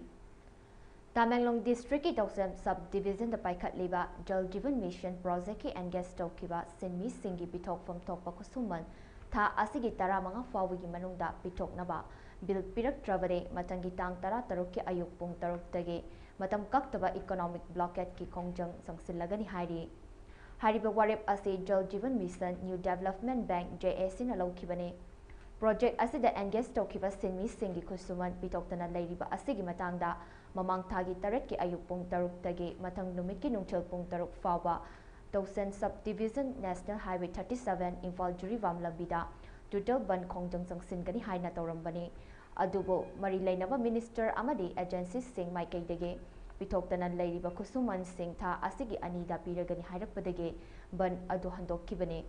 Tamenglong districtꯀꯤ ꯇꯧꯁꯦꯝ sub divisionꯗ ꯄꯥꯏꯈꯠꯂꯤꯕ Jal Jeevan Mission projectꯀꯤ engage ꯇꯧꯈꯤꯕ ꯁꯤꯟꯃꯤꯁꯤꯡꯒꯤ ꯄꯤꯊꯣꯛꯐꯝ ꯊꯣꯛꯄ ꯈꯨꯠꯁꯨꯃꯟ ꯊꯥ ꯑꯁꯤꯒꯤ ꯇꯔꯥꯃꯉꯥ ꯐꯥꯎꯕꯒꯤ ꯃꯅꯨꯡꯗ ꯄꯤꯊꯣꯛꯅꯕ bill ꯄꯤꯔꯛꯇ꯭ꯔꯕꯗꯤ ꯃꯊꯪꯒꯤ ꯇꯥꯡ ꯇꯔꯥꯇꯔꯨꯛꯀꯤ ꯑꯌꯨꯛ ꯄꯨꯡ ꯇꯔꯨꯛꯇꯒꯤ ꯃꯇꯝ ꯀꯛꯇꯕ economic blockadeꯀꯤ ꯈꯣꯡꯖꯪ ꯆꯪꯁꯤꯜꯂꯒꯅꯤ ꯍꯥꯏꯔꯤ꯫ ꯍꯥꯏꯔꯤꯕ ꯋꯥꯔꯦꯞ ꯑꯁꯤ Jal Jeevan Mission New Development Bank, JACꯅ ꯂꯧꯈꯤꯕꯅꯤ꯫ Project ꯑꯁꯤꯗ engage ꯇꯧꯈꯤꯕ ꯁꯤꯟꯃꯤꯁꯤꯡꯒꯤ ꯈꯨꯠꯁꯨꯃꯟ ꯄꯤꯊꯣꯛꯇꯅ ꯂꯩꯔꯤꯕ ꯑꯁꯤꯒꯤ ꯃꯇꯥꯡꯗ ꯃꯃꯥꯡ ꯊꯥꯒꯤ ꯇꯔꯦꯠꯀꯤ ꯑꯌꯨꯛ ꯄꯨꯡ ꯇꯔꯨꯛꯇꯒꯤ ꯃꯊꯪ ꯅꯨꯃꯤꯠꯀꯤ ꯅꯨꯡꯊꯤꯜ ꯄꯨꯡ ꯇꯔꯨꯛ ꯐꯥꯎꯕ ꯇꯧꯁꯦꯝ sub division National Highway thirty seven Imphal Jiribam ꯂꯝꯕꯤꯗ total ꯕꯟ ꯈꯣꯡꯖꯪ ꯆꯪꯁꯤꯟꯒꯅꯤ ꯍꯥꯏꯅ ꯇꯧꯔꯝꯕꯅꯤ꯫ ꯑꯗꯨꯕꯨ ꯃꯔꯤ ꯂꯩꯅꯕ minister ꯑꯃꯗꯤ agencyꯁꯤꯡ ꯃꯥꯏꯀꯩꯗꯒꯤ ꯄꯤꯊꯣꯛꯇꯅ ꯂꯩꯔꯤꯕ ꯈꯨꯠꯁꯨꯃꯟꯁꯤꯡ ꯊꯥ ꯑꯁꯤꯒꯤ ꯑꯅꯤꯗ ꯄꯤꯔꯒꯅꯤ ꯍꯥꯏꯔꯛꯄꯗꯒꯤ ꯕꯟ ꯑꯗꯨ ꯍꯟꯗꯣꯛꯈꯤꯕꯅꯤ꯫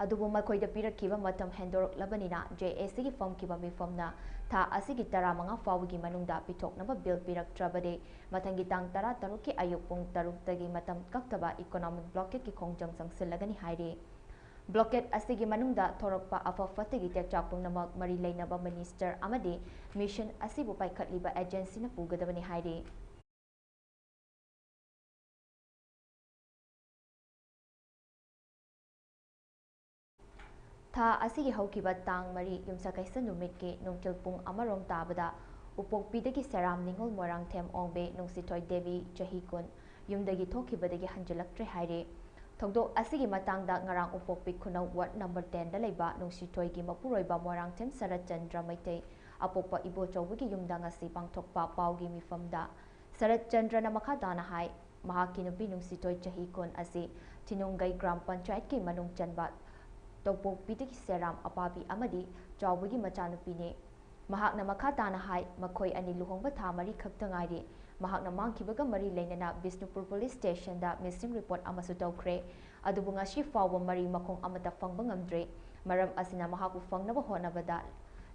ꯑꯗꯨꯕꯨ ꯃꯈꯣꯏꯗ ꯄꯤꯔꯛꯈꯤꯕ ꯃꯇꯝ ꯍꯦꯟꯗꯣꯔꯛꯂꯕꯅꯤꯅ JACꯒꯤ ꯐꯝꯈꯤꯕ ꯃꯤꯐꯝꯅ ꯊꯥ ꯑꯁꯤꯒꯤ ꯇꯔꯥꯃꯉꯥ ꯐꯥꯎꯕꯒꯤ ꯃꯅꯨꯡꯗ ꯄꯤꯊꯣꯛꯅꯕ bill ꯄꯤꯔꯛꯇ꯭ꯔꯕꯗꯤ ꯃꯊꯪꯒꯤ ꯇꯥꯡ ꯇꯔꯥꯇꯔꯨꯛꯀꯤ ꯑꯌꯨꯛ ꯄꯨꯡ ꯇꯔꯨꯛꯇꯒꯤ ꯃꯇꯝ ꯀꯛꯇꯕ economic blockadeꯀꯤ ꯈꯣꯡꯖꯪ ꯆꯪꯁꯤꯜꯂꯒꯅꯤ ꯍꯥꯏꯔꯤ꯫ Blockade ꯑꯁꯤꯒꯤ ꯃꯅꯨꯡꯗ ꯊꯣꯔꯛꯄ ꯑꯐ ꯐꯠꯇꯒꯤ ꯇꯦꯛꯆꯥꯛ ꯄꯨꯝꯅꯃꯛ ꯃꯔꯤ ꯂꯩꯅꯕ minister ꯑꯃꯗꯤ mission ꯑꯁꯤꯕꯨ ꯄꯥꯏꯈꯠꯂꯤꯕ agencyꯅ ꯄꯨꯒꯗꯕꯅꯤ ꯍꯥꯏꯔꯤ꯫ ꯊꯥ ꯑꯁꯤꯒꯤ ꯍꯧꯈꯤꯕ ꯇꯥꯡ ꯃꯔꯤ ꯌꯨꯝꯁꯀꯩꯁ ꯅꯨꯃꯤꯠꯀꯤ ꯅꯨꯡꯊꯤꯜ ꯄꯨꯡ ꯑꯃꯔꯣꯝ ꯇꯥꯕꯗ ꯎꯄꯣꯛꯄꯤꯗꯒꯤ ꯁꯦꯔꯥꯝ ꯅꯤꯉꯣꯜ ꯃꯣꯏꯔꯥꯡꯊꯦꯝ ꯑꯣꯡꯕꯤ ꯅꯨꯡꯁꯤꯊꯣꯏ ꯗꯦꯕꯤ, ꯆꯍꯤ ꯀꯨꯟ, ꯌꯨꯝꯗꯒꯤ ꯊꯣꯛꯈꯤꯕꯗꯒꯤ ꯍꯟꯖꯤꯜꯂꯛꯇ꯭ꯔꯦ ꯍꯥꯏꯔꯤ꯫ ꯊꯧꯗꯣꯛ ꯑꯁꯤꯒꯤ ꯃꯇꯥꯡꯗ ꯉꯔꯥꯡ ꯎꯄꯣꯛꯄꯤ ꯈꯨꯅꯧ ward number tenꯗ ꯂꯩꯕ ꯅꯨꯡꯁꯤꯊꯣꯏꯒꯤ ꯃꯄꯨꯔꯣꯏꯕ ꯃꯣꯏꯔꯥꯡꯊꯦꯝ ꯁꯔꯠꯆꯟꯗ꯭ꯔ ꯃꯩꯇꯩ ꯑꯄꯣꯛꯄ ꯏꯕꯣꯆꯧꯕꯒꯤ ꯌꯨꯝꯗ ꯉꯁꯤ ꯄꯥꯡꯊꯣꯛꯄ ꯄꯥꯎꯒꯤ ꯃꯤꯐꯝꯗ ꯁꯔꯠꯆꯟꯗ꯭ꯔꯅ ꯃꯈꯥ ꯇꯥꯅ ꯍꯥꯏ, ꯃꯍꯥꯛꯀꯤ ꯅꯨꯄꯤ ꯅꯨꯡꯁꯤꯊꯣꯏ ꯆꯍꯤ ꯀꯨꯟ ꯑꯁꯤ ꯊꯤꯅꯨꯡꯒꯩ ꯒ꯭ꯔꯥꯝ ꯄꯟꯆꯥꯌꯠꯀꯤ ꯃꯅꯨꯡ ꯆꯟꯕ ꯇꯧꯄꯣꯛꯄꯤꯗꯒꯤ ꯁꯦꯔꯥꯝ ꯑꯄꯥꯕꯤ ꯑꯃꯗꯤ ꯆꯥꯎꯕꯒꯤ ꯃꯆꯥꯅꯨꯄꯤꯅꯤ꯫ ꯃꯍꯥꯛꯅ ꯃꯈꯥ ꯇꯥꯅ ꯍꯥꯏ, ꯃꯈꯣꯏ ꯑꯅꯤ ꯂꯨꯍꯣꯡꯕ ꯊꯥ ꯃꯔꯤ ꯈꯛꯇ ꯉꯥꯏꯔꯤ꯫ ꯃꯍꯥꯛꯅ ꯃꯥꯡꯈꯤꯕꯒ ꯃꯔꯤ ꯂꯩꯅꯅ ꯕꯤꯁꯅꯨꯄꯨꯔ police stationꯗ missing report ꯑꯃꯁꯨ ꯇꯧꯈ꯭ꯔꯦ꯫ ꯑꯗꯨꯕꯨ ꯉꯁꯤ ꯐꯥꯎꯕ ꯃꯔꯤ ꯃꯈꯣꯡ ꯑꯃꯠꯇ ꯐꯪꯕ ꯉꯝꯗ꯭ꯔꯤ꯫ ꯃꯔꯝ ꯑꯁꯤꯅ ꯃꯍꯥꯛꯄꯨ ꯐꯪꯅꯕ ꯍꯣꯠꯅꯕꯗ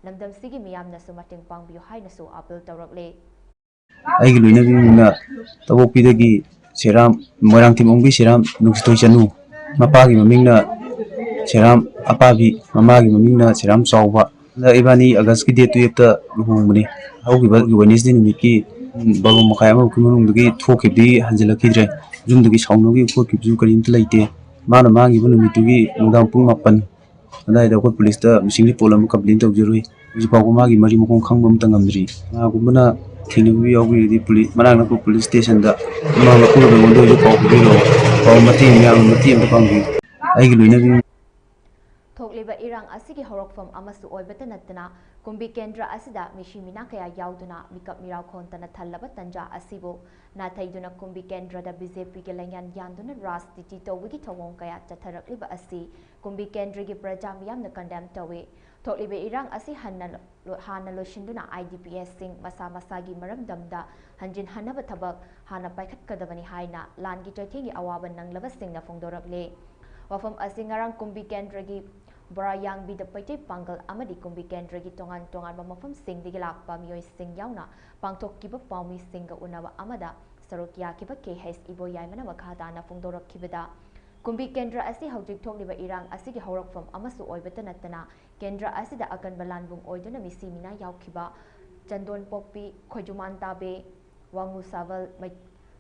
ꯂꯝꯗꯝꯁꯤꯒꯤ ꯃꯤꯌꯥꯝꯅꯁꯨ ꯃꯇꯦꯡ ꯄꯥꯡꯕꯤꯌꯨ ꯍꯥꯏꯅꯁꯨ appeal ꯇꯧꯔꯛꯂꯦ꯫ ꯑꯩꯒꯤ ꯂꯣꯏꯅꯕꯤꯅ ꯇꯧꯄꯣꯛꯄꯤꯗꯒꯤ ꯁꯦꯔꯥꯝ, ꯃꯣꯏꯔꯥꯡꯊꯦꯝ ꯑꯣꯡꯕꯤ ꯁꯦꯔꯥꯝ ꯅꯨꯡꯁꯤꯊꯣꯏ ꯆꯅꯨ, ꯃꯄꯥꯒꯤ ꯃꯃꯤꯡꯅ ꯁꯦꯔꯥꯝ ꯑꯄꯥꯕꯤ, ꯃꯃꯥꯒꯤ ꯃꯃꯤꯡꯅ ꯁꯦꯔꯥꯝ ꯆꯥꯎꯕ, ꯍꯟꯗꯛ ꯏꯕꯥꯅꯤ ꯑꯥꯒꯁꯀꯤ ꯗꯦꯠ ꯇꯨꯌꯦꯞꯇ ꯂꯨꯍꯣꯡꯕꯅꯤ꯫ ꯍꯧꯈꯤꯕ ꯋꯦꯅꯦꯁꯗꯦ ꯅꯨꯃꯤꯠꯀꯤ ꯄꯨꯡ ꯕꯥꯔꯣ ꯃꯈꯥꯏ ꯑꯃꯃꯨꯛꯀꯤ ꯃꯅꯨꯡꯗꯒꯤ ꯊꯣꯛꯈꯤꯕꯗꯤ ꯍꯟꯖꯤꯜꯂꯛꯈꯤꯗ꯭ꯔꯦ꯫ ꯌꯨꯝꯗꯒꯤ ꯁꯥꯎꯅꯈꯤꯕ ꯈꯣꯠꯈꯤꯕꯁꯨ ꯀꯔꯤꯝꯇ ꯂꯩꯇꯦ꯫ ꯃꯥꯅ ꯃꯥꯡꯈꯤꯕ ꯅꯨꯃꯤꯠꯇꯨꯒꯤ ꯅꯨꯡꯗꯥꯡ ꯄꯨꯡ ꯃꯥꯄꯟ ꯑꯗꯨꯋꯥꯏꯗ ꯑꯩꯈꯣꯏ ꯄꯨꯂꯤꯁꯇ ꯃꯤꯁꯤꯡ ꯔꯤꯄꯣꯔꯠ ꯑꯃ ꯀꯝꯄ꯭ꯂꯦꯟ ꯇꯧꯖꯔꯨꯏ꯫ ꯍꯧꯖꯤꯛ ꯐꯥꯎꯕ ꯃꯥꯒꯤ ꯃꯔꯤ ꯃꯈꯣꯡ ꯈꯪꯕ ꯑꯃꯇ ꯉꯝꯗ꯭ꯔꯤ꯫ ꯀꯅꯥꯒꯨꯝꯕꯅ ꯊꯦꯡꯅꯕꯤꯕ ꯌꯥꯎꯕꯤꯔꯗꯤ ꯄꯨꯂꯤꯁ, ꯃꯅꯥꯛ ꯅꯛꯄ ꯄꯨꯂꯤꯁ ꯁ꯭ꯇꯦꯁꯟꯗ ꯑꯃ ꯃꯄꯨꯔꯣꯏꯕ ꯑꯩꯉꯣꯟꯗ ꯑꯣꯏꯁꯨ ꯄꯥꯎ ꯄꯤꯕꯤꯔꯛꯑꯣ꯫ ꯄꯥꯎ ꯃꯇꯦꯡ, ꯃꯌꯥꯝꯅ ꯃꯇꯦꯡ ꯑꯝꯇ ꯄꯥꯡꯕꯤꯌꯨ꯫ ꯑꯩꯒꯤ ꯂꯣꯏꯅꯕꯤ꯫ ꯊꯣꯛꯂꯤꯕ ꯏꯔꯥꯡ ꯑꯁꯤꯒꯤ ꯍꯧꯔꯛꯐꯝ ꯑꯃꯁꯨ ꯑꯣꯏꯕꯇ ꯅꯠꯇꯅ, ꯀꯨꯝꯕꯤ ꯀꯦꯟꯗ꯭ꯔ ꯑꯁꯤꯗ ꯃꯤꯁꯤ ꯃꯤꯅꯥ ꯀꯌꯥ ꯌꯥꯎꯗꯨꯅ ꯃꯤꯀꯞ ꯃꯤꯔꯥꯎ ꯈꯣꯟꯇꯅ ꯊꯜꯂꯕ ꯇꯟꯖꯥ ꯑꯁꯤꯕꯨ ꯅꯥꯊꯩꯗꯨꯅ ꯀꯨꯝꯕꯤ ꯀꯦꯟꯗ꯭ꯔꯗ ꯕꯤ ꯖꯦ ꯄꯤꯒꯤ ꯂꯦꯡꯌꯥꯟ ꯌꯥꯟꯗꯨꯅ ꯔꯥꯖꯅꯤꯇꯤ ꯇꯧꯕꯒꯤ ꯊꯧꯑꯣꯡ ꯀꯌꯥ ꯆꯠꯊꯔꯛꯂꯤꯕ ꯑꯁꯤ ꯀꯨꯝꯕꯤ ꯀꯦꯟꯗ꯭ꯔꯒꯤ ꯄ꯭ꯔꯖꯥ ꯃꯤꯌꯥꯝꯅ ꯀꯟꯗꯦꯝ ꯇꯧꯏ꯫ ꯊꯣꯛꯂꯤꯕ ꯏꯔꯥꯡ ꯑꯁꯤ ꯍꯟꯅ ꯂꯣ-, ꯍꯥꯟꯅ ꯂꯣꯏꯁꯤꯟꯗꯨꯅ ꯑꯥꯏ ꯗꯤ ꯄꯤ ꯑꯦꯁꯁꯤꯡ ꯃꯁꯥ ꯃꯁꯥꯒꯤ ꯃꯔꯝꯗꯝꯗ ꯍꯟꯖꯤꯟꯍꯟꯅꯕ ꯊꯕꯛ ꯍꯥꯟꯅ ꯄꯥꯏꯈꯠꯀꯗꯕꯅꯤ ꯍꯥꯏꯅ ꯂꯥꯟꯒꯤ ꯆꯩꯊꯦꯡꯒꯤ ꯑꯋꯥꯕ ꯅꯪꯂꯕꯁꯤꯡꯅ ꯐꯣꯡꯗꯣꯔꯛꯂꯤ꯫ ꯋꯥꯐꯝ ꯑꯁꯤ ꯉꯔꯥꯡ ꯀꯨꯝꯕꯤ ꯀꯦꯟꯗ꯭ꯔꯒꯤ ꯕꯣꯔꯥꯌꯥꯡꯕꯤꯗ ꯃꯩꯇꯩ ꯄꯥꯡꯒꯜ ꯑꯃꯗꯤ ꯀꯨꯝꯕꯤ ꯀꯦꯟꯗ꯭ꯔꯒꯤ ꯇꯣꯉꯥꯟ ꯇꯣꯉꯥꯟꯕ ꯃꯐꯝꯁꯤꯡꯗꯒꯤ ꯂꯥꯛꯄ ꯃꯤꯑꯣꯏꯁꯤꯡ ꯌꯥꯎꯅ ꯄꯥꯡꯊꯣꯛꯈꯤꯕ ꯄꯥꯎꯃꯤꯁꯤꯡꯒ ꯎꯅꯕ ꯑꯃꯗ ꯁꯔꯨꯛ ꯌꯥꯈꯤꯕ ꯀꯦ ꯍꯩꯁ ꯏꯕꯣꯌꯥꯏꯃꯅ ꯃꯈꯥ ꯇꯥꯅ ꯐꯣꯡꯗꯣꯔꯛꯈꯤꯕꯗ, ꯀꯨꯝꯕꯤ ꯀꯦꯟꯗ꯭ꯔ ꯑꯁꯤ ꯍꯧꯖꯤꯛ ꯊꯣꯛꯂꯤꯕ ꯏꯔꯥꯡ ꯑꯁꯤꯒꯤ ꯍꯧꯔꯛꯐꯝ ꯑꯃꯁꯨ ꯑꯣꯏꯕꯇ ꯅꯠꯇꯅ, ꯀꯦꯟꯗ꯭ꯔ ꯑꯁꯤꯗ ꯑꯀꯟꯕ ꯂꯥꯟꯕꯨꯡ ꯑꯣꯏꯗꯨꯅ ꯃꯤꯁꯤ ꯃꯤꯅꯥ ꯌꯥꯎꯈꯤꯕ ꯆꯟꯗꯣꯟꯄꯣꯛꯄꯤ, ꯈꯣꯏꯖꯨꯃꯥꯟ ꯇꯥꯕꯦ, ꯋꯥꯉꯨ ꯁꯥꯕꯜ, ꯃꯩ-,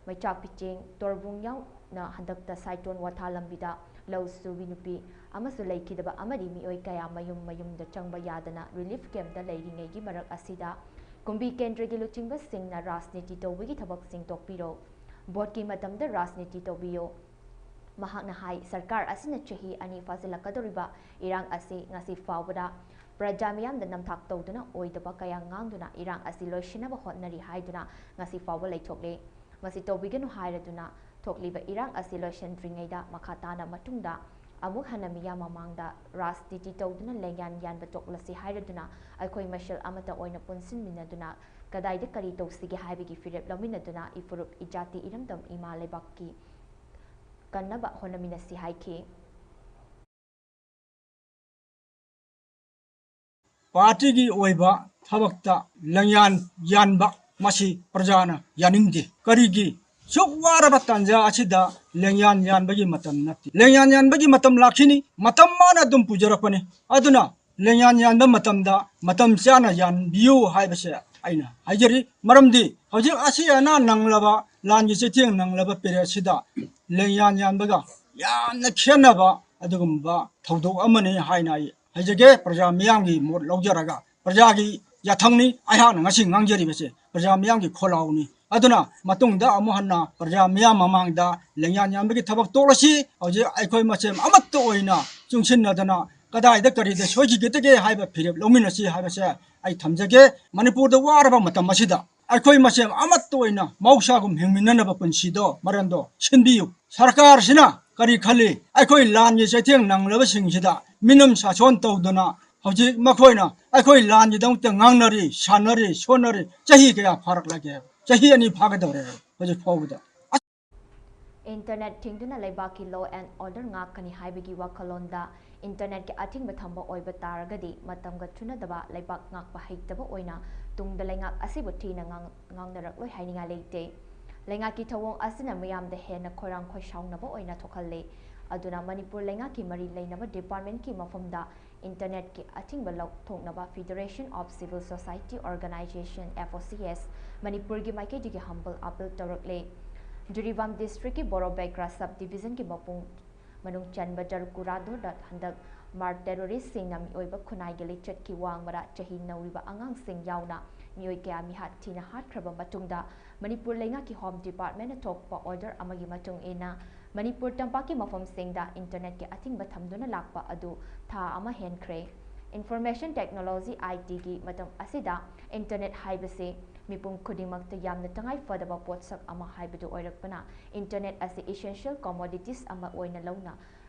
ꯃꯩꯆꯥꯛ ꯄꯤꯆꯦꯡ, ꯇꯣꯔꯕꯨꯡ ꯌꯥꯎꯅ ꯍꯟꯗꯛꯇ ꯁꯥꯏꯇꯣꯟ ꯋꯥꯊꯥ ꯂꯝꯕꯤꯗ ꯂꯧ ꯁꯨꯕꯤ ꯅꯨꯄꯤ ꯑꯃꯁꯨ ꯂꯩꯈꯤꯗꯕ ꯑꯃꯗꯤ ꯃꯤꯑꯣꯏ ꯀꯌꯥ ꯃꯌꯨꯝ ꯃꯌꯨꯝꯗ ꯆꯪꯕ ꯌꯥꯗꯅ ꯔꯤꯂꯤꯐ ꯀꯦꯝꯞꯇ ꯂꯩꯔꯤꯉꯩꯒꯤ ꯃꯔꯛ ꯑꯁꯤꯗ ꯀꯨꯝꯕꯤ ꯀꯦꯟꯗ꯭ꯔꯒꯤ ꯂꯨꯆꯤꯡꯕꯁꯤꯡꯅ ꯔꯥꯖꯅꯤꯇꯤ ꯇꯧꯕꯒꯤ ꯊꯕꯛꯁꯤꯡ ꯇꯣꯛꯄꯤꯔꯣ꯫ ꯚꯣꯠꯀꯤ ꯃꯇꯝꯗ ꯔꯥꯖꯅꯤꯇꯤ ꯇꯧꯕꯤꯌꯨ꯫ ꯃꯍꯥꯛꯅ ꯍꯥꯏ, ꯁꯔꯀꯥꯔ ꯑꯁꯤꯅ ꯆꯍꯤ ꯑꯅꯤ ꯐꯥꯖꯤꯜꯂꯛꯀꯗꯧꯔꯤꯕ ꯏꯔꯥꯡ ꯑꯁꯤ ꯉꯁꯤ ꯐꯥꯎꯕꯗ ꯄ꯭ꯔꯖꯥ ꯃꯤꯌꯥꯝꯗ ꯅꯝꯊꯥꯛ ꯇꯧꯗꯨꯅ ꯑꯣꯏꯗꯕ ꯀꯌꯥ ꯉꯥꯡꯗꯨꯅ ꯏꯔꯥꯡ ꯑꯁꯤ ꯂꯣꯏꯁꯤꯟꯅꯕ ꯍꯣꯠꯅꯔꯤ ꯍꯥꯏꯗꯨꯅ ꯉꯁꯤ ꯐꯥꯎꯕ ꯂꯩꯊꯣꯛꯂꯤ꯫ ꯃꯁꯤ ꯇꯧꯕꯤꯒꯅꯨ ꯍꯥꯏꯔꯗꯨꯅ ꯊꯣꯛꯂꯤꯕ ꯏꯔꯥꯡ ꯑꯁꯤ ꯂꯣꯏꯁꯤꯟꯗ꯭ꯔꯤꯉꯩꯗ ꯃꯈꯥ ꯇꯥꯅ ꯃꯇꯨꯡꯗ ꯑꯃꯨꯛ ꯍꯟꯅ ꯃꯤꯌꯥꯝ ꯃꯃꯥꯡꯗ ꯔꯥꯖꯅꯤꯇꯤ ꯇꯧꯗꯨꯅ ꯂꯦꯡꯌꯥꯟ ꯌꯥꯟꯕ ꯇꯣꯛꯂꯁꯤ ꯍꯥꯏꯔꯗꯨꯅ ꯑꯩꯈꯣꯏ ꯃꯁꯦꯜ ꯑꯃꯠꯇ ꯑꯣꯏꯅ ꯄꯨꯟꯁꯤꯟꯃꯤꯟꯅꯗꯨꯅ ꯀꯗꯥꯏꯗ ꯀꯔꯤ ꯇꯧꯁꯤꯒꯦ ꯍꯥꯏꯕꯒꯤ ꯐꯤꯔꯦꯞ ꯂꯧꯃꯤꯟꯅꯗꯨꯅ ꯏꯐꯨꯔꯨꯞ ꯏꯖꯥꯇꯤ ꯏꯔꯝꯗꯝ ꯏꯃꯥ ꯂꯩꯕꯥꯛꯀꯤ ꯀꯟꯅꯕ ꯍꯣꯠꯅꯃꯤꯟꯅꯁꯤ ꯍꯥꯏꯈꯤ꯫ ꯄꯥꯔꯇꯤꯒꯤ ꯑꯣꯏꯕ ꯊꯕꯛꯇ ꯂꯦꯡꯌꯥꯟ ꯌꯥꯟꯕ ꯃꯁꯤ ꯄ꯭ꯔꯖꯥꯅ ꯌꯥꯅꯤꯡꯗꯦ꯫ ꯀꯔꯤꯒꯤ? ꯁꯨꯛ ꯋꯥꯔꯕ ꯇꯥꯟꯖꯥ ꯑꯁꯤꯗ ꯂꯦꯡꯌꯥꯟ ꯌꯥꯟꯕꯒꯤ ꯃꯇꯝ ꯅꯠꯇꯦ꯫ ꯂꯦꯡꯌꯥꯟ ꯌꯥꯟꯕꯒꯤ ꯃꯇꯝ ꯂꯥꯛꯈꯤꯅꯤ, ꯃꯇꯝ ꯃꯥꯅ ꯑꯗꯨꯝ ꯄꯨꯖꯔꯛꯄꯅꯤ꯫ ꯑꯗꯨꯅ ꯂꯦꯡꯌꯥꯟ ꯌꯥꯟꯕ ꯃꯇꯝꯗ ꯃꯇꯝ ꯆꯥꯅ ꯌꯥꯟꯕꯤꯌꯨ ꯍꯥꯏꯕꯁꯦ ꯑꯩꯅ ꯍꯥꯏꯖꯔꯤ꯫ ꯃꯔꯝꯗꯤ ꯍꯧꯖꯤꯛ ꯑꯁꯤ ꯑꯅꯥ ꯅꯪꯂꯕ, ꯂꯥꯟꯒꯤ ꯆꯩꯊꯦꯡ ꯅꯪꯂꯕ period ꯁꯤꯗ ꯂꯦꯡꯌꯥꯟ ꯌꯥꯟꯕꯒ ꯌꯥꯝꯅ ꯈꯦꯠꯅꯕ ꯑꯗꯨꯒꯨꯝꯕ ꯊꯧꯗꯣꯛ ꯑꯃꯅꯤ ꯍꯥꯏꯅ ꯑꯩ ꯍꯥꯏꯖꯒꯦ꯫ ꯄ꯭ꯔꯖꯥ ꯃꯤꯌꯥꯝꯒꯤ ꯃꯣꯠ ꯂꯧꯖꯔꯒ, ꯄ꯭ꯔꯖꯥꯒꯤ ꯌꯥꯊꯪꯅꯤ ꯑꯩꯍꯥꯛꯅ ꯉꯁꯤ ꯉꯥꯡꯖꯔꯤꯕꯁꯦ꯫ ꯄ꯭ꯔꯖꯥ ꯃꯤꯌꯥꯝꯒꯤ ꯈꯣꯜꯂꯥꯎꯅꯤ꯫ ꯑꯗꯨꯅ ꯃꯇꯨꯡꯗ ꯑꯃꯨꯛ ꯍꯟꯅ ꯄ꯭ꯔꯖꯥ ꯃꯤꯌꯥꯝ ꯃꯃꯥꯡꯗ ꯂꯦꯡꯌꯥꯟ ꯌꯥꯟꯕꯒꯤ ꯊꯕꯛ ꯇꯣꯛꯂꯁꯤ꯫ ꯍꯧꯖꯤꯛ ꯑꯩꯈꯣꯏ ꯃꯁꯦꯟ ꯑꯃꯠꯇ ꯑꯣꯏꯅ ꯆꯨꯡꯁꯤꯟꯅꯗꯅ ꯀꯗꯥꯏꯗ ꯀꯔꯤꯗ ꯁꯣꯏꯈꯤꯒꯗꯒꯦ ꯍꯥꯏꯕ ꯐꯤꯔꯦꯞ ꯂꯧꯃꯤꯟꯅꯁꯤ ꯍꯥꯏꯕꯁꯦ ꯑꯩ ꯊꯝꯖꯒꯦ꯫ ꯃꯅꯤꯄꯨꯔꯗ ꯋꯥꯔꯕ ꯃꯇꯝ ꯑꯁꯤꯗ ꯑꯩꯈꯣꯏ ꯃꯁꯦꯟ ꯑꯃꯠꯇ ꯑꯣꯏꯅ ꯃꯍꯧꯁꯥꯒꯨꯝ ꯍꯤꯡꯃꯤꯟꯅꯅꯕ ꯄꯨꯟꯁꯤꯗꯣ, ꯃꯔꯟꯗꯣ ꯁꯤꯟꯕꯤꯌꯨ꯫ ꯁꯔꯀꯥꯔꯁꯤꯅ ꯀꯔꯤ ꯈꯜꯂꯤ? ꯑꯩꯈꯣꯏ ꯂꯥꯟꯒꯤ ꯆꯩꯊꯦꯡ ꯅꯪꯂꯕꯁꯤꯡꯁꯤꯗ ꯃꯤꯅꯝ ꯁꯥꯁꯣꯟ ꯇꯧꯗꯨꯅ ꯍꯧꯖꯤꯛ ꯃꯈꯣꯏꯅ ꯑꯩꯈꯣꯏ ꯂꯥꯟꯒꯤꯗꯃꯛꯇ ꯉꯥꯡꯅꯔꯤ, ꯁꯥꯟꯅꯔꯤ, ꯁꯣꯟꯅꯔꯤ꯫ ꯆꯍꯤ ꯀꯌꯥ ꯐꯥꯔꯛꯂꯒꯦ? ꯆꯍꯤ ꯑꯅꯤ ꯐꯥꯒꯗꯧꯔꯦ ꯍꯧꯖꯤꯛ ꯐꯥꯎꯕꯗ꯫ Internet ꯊꯤꯡꯗꯨꯅ ꯂꯩꯕꯥꯛꯀꯤ law and order ꯉꯥꯛꯀꯅꯤ ꯍꯥꯏꯕꯒꯤ ꯋꯥꯈꯜꯂꯣꯟꯗ internetꯀꯤ ꯑꯊꯤꯡꯕ ꯊꯝꯕ ꯑꯣꯏꯕ ꯇꯥꯔꯒꯗꯤ ꯃꯇꯝꯒ ꯆꯨꯅꯗꯕ, ꯂꯩꯕꯥꯛ ꯉꯥꯛꯄ ꯍꯩꯇꯕ ꯑꯣꯏꯅ ꯇꯨꯡꯗ ꯂꯩꯉꯥꯛ ꯑꯁꯤꯕꯨ ꯊꯤꯅ ꯉꯥꯡ-, ꯉꯥꯡꯅꯔꯛꯂꯣꯏ ꯍꯥꯏꯅꯤꯡꯉꯥꯏ ꯂꯩꯇꯦ꯫ ꯂꯩꯉꯥꯛꯀꯤ ꯊꯧꯑꯣꯡ ꯑꯁꯤꯅ ꯃꯤꯌꯥꯝꯗ ꯍꯦꯟꯅ ꯈꯣꯏꯔꯥꯡ ꯈꯣꯏꯁꯥꯎꯅꯕ ꯑꯣꯏꯅ ꯊꯣꯛꯍꯜꯂꯦ꯫ ꯑꯗꯨꯅ ꯃꯅꯤꯄꯨꯔ ꯂꯩꯉꯥꯛꯀꯤ ꯃꯔꯤ ꯂꯩꯅꯕ departmentꯀꯤ ꯃꯐꯝꯗ internetꯀꯤ ꯑꯊꯤꯡꯕ ꯂꯧꯊꯣꯛꯅꯕ Federation of Civil Society Organization, F O C S, ꯃꯅꯤꯄꯨꯔꯒꯤ ꯃꯥꯏꯀꯩꯗꯒꯤ humble appeal ꯇꯧꯔꯛꯂꯦ꯫ ꯖꯤꯔꯤꯕꯥꯝ districtꯀꯤ ꯕꯣꯔꯣꯕꯦꯒ꯭ꯔꯥ sub divisionꯒꯤ ꯃꯄꯨꯡ ꯃꯅꯨꯡ ꯆꯟꯕ ꯖꯔꯀꯨꯔꯥꯗꯣꯔꯗ ꯍꯟꯗꯛ ꯃꯥꯔ terroristꯁꯤꯡꯅ ꯃꯤꯑꯣꯏꯕ ꯈꯨꯟꯅꯥꯏꯒꯤ ꯂꯤꯆꯠꯀꯤ ꯋꯥꯡꯃꯔꯥ ꯆꯍꯤ ꯅꯧꯔꯤꯕ ꯑꯉꯥꯡꯁꯤꯡ ꯌꯥꯎꯅ ꯃꯤꯑꯣꯏ ꯀꯌꯥ ꯃꯤꯍꯥꯠ ꯊꯤꯅ ꯍꯥꯠꯈ꯭ꯔꯕ ꯃꯇꯨꯡꯗ, ꯃꯅꯤꯄꯨꯔ ꯂꯩꯉꯥꯛꯀꯤ Home Departmentꯅ ꯊꯣꯛꯄ order ꯑꯃꯒꯤ ꯃꯇꯨꯡ ꯏꯟꯅ, ꯃꯅꯤꯄꯨꯔ ꯇꯝꯄꯥꯛꯀꯤ ꯃꯐꯝꯁꯤꯡꯗ internetꯀꯤ ꯑꯊꯤꯡꯕ ꯊꯝꯗꯨꯅ ꯂꯥꯛꯄ ꯑꯗꯨ ꯊꯥ ꯑꯃ ꯍꯦꯟꯈ꯭ꯔꯦ꯫ Information technology, ITꯒꯤ ꯃꯇꯝ ꯑꯁꯤꯗ internet ꯍꯥꯏꯕꯁꯤ ꯃꯤꯄꯨꯝ ꯈꯨꯗꯤꯡꯃꯛꯇ ꯌꯥꯝꯅ ꯇꯉꯥꯏ ꯐꯗꯕ ꯄꯣꯠꯁꯛ ꯑꯃ ꯍꯥꯏꯕꯗꯨ ꯑꯣꯏꯔꯛꯄꯅ, internet ꯑꯁꯤ essential commodities ꯑꯃ ꯑꯣꯏꯅ ꯂꯧꯅ,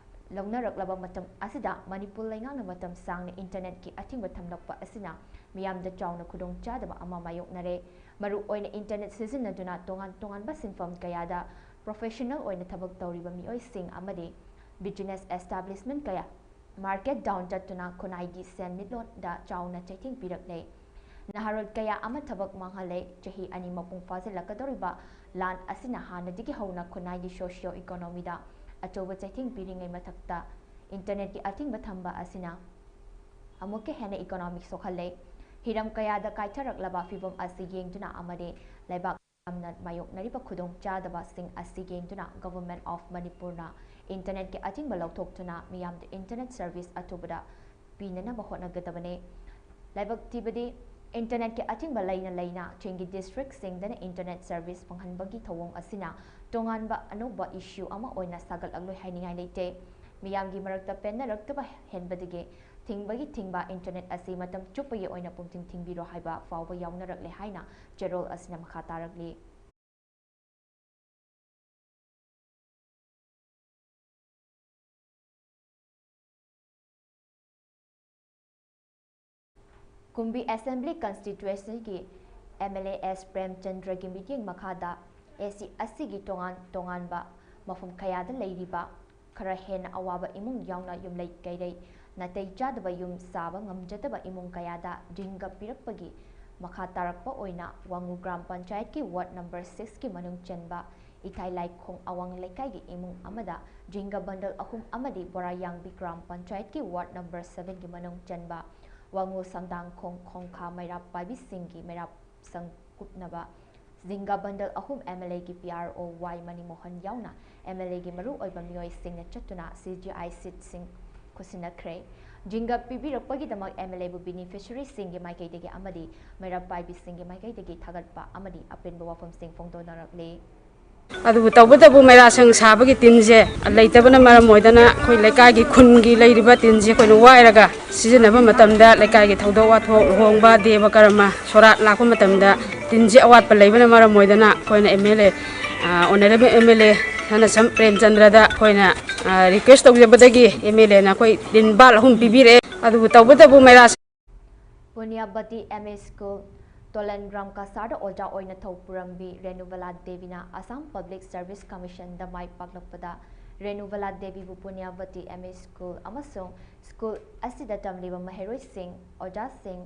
ꯂꯧꯅꯔꯛꯂꯕ ꯃꯇꯝ ꯑꯁꯤꯗ, ꯃꯅꯤꯄꯨꯔ ꯂꯩꯉꯥꯛꯅ ꯃꯇꯝ ꯁꯥꯡꯅ internetꯀꯤ ꯑꯊꯤꯡꯕ ꯊꯝꯂꯛꯄ ꯑꯁꯤꯅ ꯃꯤꯌꯥꯝꯗ ꯆꯥꯎꯅ ꯈꯨꯗꯣꯡꯆꯥꯗꯕ ꯑꯃ ꯃꯥꯌꯣꯛꯅꯔꯦ꯫ ꯃꯔꯨꯑꯣꯏꯅ internet ꯁꯤꯖꯤꯟꯅꯗꯨꯅ ꯇꯣꯉꯥꯟ ꯇꯣꯉꯥꯟꯕ ꯁꯤꯟꯐꯝ ꯀꯌꯥꯗ professional ꯑꯣꯏꯅ ꯊꯕꯛ ꯇꯧꯔꯤꯕ ꯃꯤꯑꯣꯏꯁꯤꯡ ꯑꯃꯗꯤ business establishment ꯀꯌꯥ market down ꯆꯠꯇꯨꯅ ꯈꯨꯟꯅꯥꯏꯒꯤ ꯁꯦꯟꯃꯤꯠꯂꯣꯟꯗ ꯆꯥꯎꯅ ꯆꯩꯊꯦꯡ ꯄꯤꯔꯛꯂꯦ꯫ ꯅꯍꯥꯔꯣꯜ ꯀꯌꯥ ꯑꯃ ꯊꯕꯛ ꯃꯥꯡꯍꯜꯂꯦ꯫ ꯆꯍꯤ ꯑꯅꯤ ꯃꯄꯨꯡ ꯐꯥꯖꯤꯜꯂꯛꯀꯗꯧꯔꯤꯕ ꯂꯥꯟ ꯑꯁꯤꯅ ꯍꯥꯟꯅꯗꯒꯤ ꯍꯧꯅ ꯈꯨꯟꯅꯥꯏꯒꯤ socio economyꯗ ꯑꯆꯧꯕ ꯆꯩꯊꯦꯡ ꯄꯤꯔꯤꯉꯩ ꯃꯊꯛꯇ, internetꯀꯤ ꯑꯊꯤꯡꯕ ꯊꯝꯕ ꯑꯁꯤꯅ ꯑꯃꯨꯛꯀ ꯍꯦꯟꯅ economy ꯁꯣꯛꯍꯜꯂꯦ꯫ ꯍꯤꯔꯝ ꯀꯌꯥꯗ ꯀꯥꯏꯊꯔꯛꯂꯕ ꯐꯤꯚꯝ ꯑꯁꯤ ꯌꯦꯡꯗꯨꯅ ꯑꯃꯗꯤ ꯂꯩꯕꯥꯛ ꯌꯥꯝꯅ ꯃꯥꯌꯣꯛꯅꯔꯤꯕ ꯈꯨꯗꯣꯡꯆꯥꯗꯕꯁꯤꯡ ꯑꯁꯤ ꯌꯦꯡꯗꯨꯅ Government of ꯃꯅꯤꯄꯨꯔꯅ internetꯀꯤ ꯑꯊꯤꯡꯕ ꯂꯧꯊꯣꯛꯇꯨꯅ ꯃꯤꯌꯥꯝꯗ internet service ꯑꯊꯨꯕꯗ ꯄꯤꯅꯅꯕ ꯍꯣꯠꯅꯒꯗꯕꯅꯤ꯫ ꯂꯥꯏꯕꯛ ꯊꯤꯕꯗꯤ internetꯀꯤ ꯑꯊꯤꯡꯕ ꯂꯩꯅ ꯂꯩꯅ ꯆꯤꯡꯒꯤ districtꯁꯤꯡꯗꯅ internet service ꯐꯪꯍꯟꯕꯒꯤ ꯊꯧꯑꯣꯡ ꯑꯁꯤꯅ ꯇꯣꯉꯥꯟꯕ ꯑꯅꯧꯕ issue ꯑꯃ ꯑꯣꯏꯅ ꯁꯥꯒꯠꯂꯛꯂꯣꯏ ꯍꯥꯏꯅꯤꯡꯉꯥꯏ ꯂꯩꯇꯦ꯫ ꯃꯤꯌꯥꯝꯒꯤ ꯃꯔꯛꯇ ꯄꯦꯟꯅꯔꯛꯇꯕ ꯍꯦꯟꯕꯗꯒꯤ ꯊꯤꯡꯕꯒꯤ ꯊꯤꯡꯕ internet ꯑꯁꯤ ꯃꯇꯝ ꯆꯨꯞꯄꯒꯤ ꯑꯣꯏꯅ ꯄꯨꯡꯊꯤꯡ ꯊꯤꯡꯕꯤꯔꯣ ꯍꯥꯏꯕ ꯐꯥꯎꯕ ꯌꯥꯎꯅꯔꯛꯂꯦ ꯍꯥꯏꯅ ꯆꯦꯔꯣꯜ ꯑꯁꯤꯅ ꯃꯈꯥ ꯇꯥꯔꯛꯂꯤ꯫ ꯀꯨꯝꯕꯤ Assembly Constituencyꯒꯤ MLA S ꯄ꯭ꯔꯦꯝꯆꯟꯗ꯭ꯔꯒꯤ ꯃꯤꯠꯌꯦꯡ ꯃꯈꯥꯗ AC ꯑꯁꯤꯒꯤ ꯇꯣꯉꯥꯟ ꯇꯣꯉꯥꯟꯕ ꯃꯐꯝ ꯀꯌꯥꯗ ꯂꯩꯔꯤꯕ ꯈꯔ ꯍꯦꯟꯅ ꯑꯋꯥꯕ ꯏꯃꯨꯡ ꯌꯥꯎꯅ ꯌꯨꯝꯂꯩ ꯀꯩꯔꯩ ꯅꯥꯇꯩ ꯆꯥꯗꯕ ꯌꯨꯝ ꯁꯥꯕ ꯉꯝꯖꯗꯕ ꯏꯃꯨꯡ ꯀꯌꯥꯗ ꯖꯤꯡꯒ ꯄꯤꯔꯛꯄꯒꯤ ꯃꯈꯥ ꯇꯥꯔꯛꯄ ꯑꯣꯏꯅ ꯋꯥꯉꯨ ꯒ꯭ꯔꯥꯝ ꯄꯟꯆꯥꯌꯠꯀꯤ ward number sixꯀꯤ ꯃꯅꯨꯡ ꯆꯟꯕ ꯏꯊꯥꯏ ꯂꯥꯏꯈꯣꯡ ꯑꯋꯥꯡ ꯂꯩꯀꯥꯏꯒꯤ ꯏꯃꯨꯡ ꯑꯃꯗ ꯖꯤꯡꯒ bundle ꯑꯍꯨꯝ ꯑꯃꯗꯤ ꯕꯣꯔꯥꯌꯥꯡꯕꯤ ꯒ꯭ꯔꯥꯝ ꯄꯟꯆꯥꯌꯠꯀꯤ ward number sevenꯒꯤ ꯃꯅꯨꯡ ꯆꯟꯕ ꯋꯥꯉꯨ ꯁꯪꯗꯥꯡꯈꯣꯡ ꯈꯣꯡꯈꯥ ꯃꯩꯔꯥꯞ ꯄꯥꯏꯕꯤꯁꯤꯡꯒꯤ ꯃꯩꯔꯥꯞ ꯁꯪꯀꯨꯞꯅꯕ ꯖꯤꯡꯒ bundle ꯑꯍꯨꯝ MLAꯒꯤ PRO Y ꯃꯅꯤꯃꯣꯍꯟ ꯌꯥꯎꯅ MLAꯒꯤ ꯃꯔꯨꯑꯣꯏꯕ ꯃꯤꯑꯣꯏꯁꯤꯡꯅ ꯆꯠꯇꯨꯅ CGI sheetꯁꯤꯡ ꯈꯨꯠꯁꯤꯟꯅꯈ꯭ꯔꯦ꯫ ꯖꯤꯡꯒ ꯄꯤꯕꯤꯔꯛꯄꯒꯤꯗꯃꯛ MLAꯕꯨ beneficiaryꯁꯤꯡꯒꯤ ꯃꯥꯏꯀꯩꯗꯒꯤ ꯑꯃꯗꯤ ꯃꯩꯔꯥꯞ ꯄꯥꯏꯕꯤꯁꯤꯡꯒꯤ ꯃꯥꯏꯀꯩꯗꯒꯤ ꯊꯥꯒꯠꯄ ꯑꯃꯗꯤ ꯑꯄꯦꯟꯕ ꯋꯥꯐꯝꯁꯤꯡ ꯐꯣꯡꯗꯣꯛꯅꯔꯛꯂꯤ꯫ ꯑꯗꯨꯕꯨ ꯇꯧꯕꯇꯕꯨ ꯃꯩꯔꯥꯁꯪ ꯁꯥꯕꯒꯤ ꯇꯤꯟꯁꯦ ꯂꯩꯇꯕꯅ ꯃꯔꯝ ꯑꯣꯏꯗꯅ ꯑꯩꯈꯣꯏ ꯂꯩꯀꯥꯏꯒꯤ ꯈꯨꯟꯒꯤ ꯂꯩꯔꯤꯕ ꯇꯤꯟꯁꯦ ꯑꯩꯈꯣꯏꯅ ꯋꯥꯏꯔꯒ ꯁꯤꯖꯤꯟꯅꯕ ꯃꯇꯝꯗ ꯂꯩꯀꯥꯏꯒꯤ ꯊꯧꯗꯣꯛ ꯋꯥꯊꯣꯛ, ꯂꯨꯍꯣꯡꯕ, ꯗꯦꯕ ꯀꯔꯃ, ꯁꯣꯔꯥꯠ ꯂꯥꯛꯄ ꯃꯇꯝꯗ ꯇꯤꯟꯁꯦ ꯑꯋꯥꯠꯄ ꯂꯩꯕꯅ ꯃꯔꯝ ꯑꯣꯏꯗꯅ ꯑꯩꯈꯣꯏꯅ MLA, ꯑ, Honourable MLA ꯁꯅꯥꯁꯝ ꯄ꯭ꯔꯦꯝꯆꯟꯗ꯭ꯔꯗ ꯑꯩꯈꯣꯏꯅ, ꯑ, request ꯇꯧꯖꯕꯗꯒꯤ MLAꯅ ꯑꯩꯈꯣꯏ ꯇꯤꯟ ꯕꯥꯜ ꯑꯍꯨꯝ ꯄꯤꯕꯤꯔꯛꯑꯦ꯫ ꯑꯗꯨꯕꯨ ꯇꯧꯕꯇꯕꯨ ꯃꯩꯔꯥ ꯄꯨꯅꯤꯌꯥꯕꯇꯤ MA School, ꯇꯣꯂꯟ ꯒ꯭ꯔꯥꯝ ꯀꯁꯥꯔꯗ ꯑꯣꯖꯥ ꯑꯣꯏꯅ ꯊꯧ ꯄꯨꯔꯝꯕꯤ ꯔꯦꯅꯨꯕꯂꯥ ꯗꯦꯕꯤꯅ Assam Public Service Commissionꯗ ꯃꯥꯏ ꯄꯥꯛꯂꯛꯄꯗ ꯔꯦꯅꯨꯕꯂꯥ ꯗꯦꯕꯤꯕꯨ ꯄꯨꯅꯤꯌꯥꯕꯇꯤ MA School ꯑꯃꯁꯨꯡ school ꯑꯁꯤꯗ ꯇꯝꯂꯤꯕ ꯃꯍꯩꯔꯣꯏꯁꯤꯡ, ꯑꯣꯖꯥꯁꯤꯡ,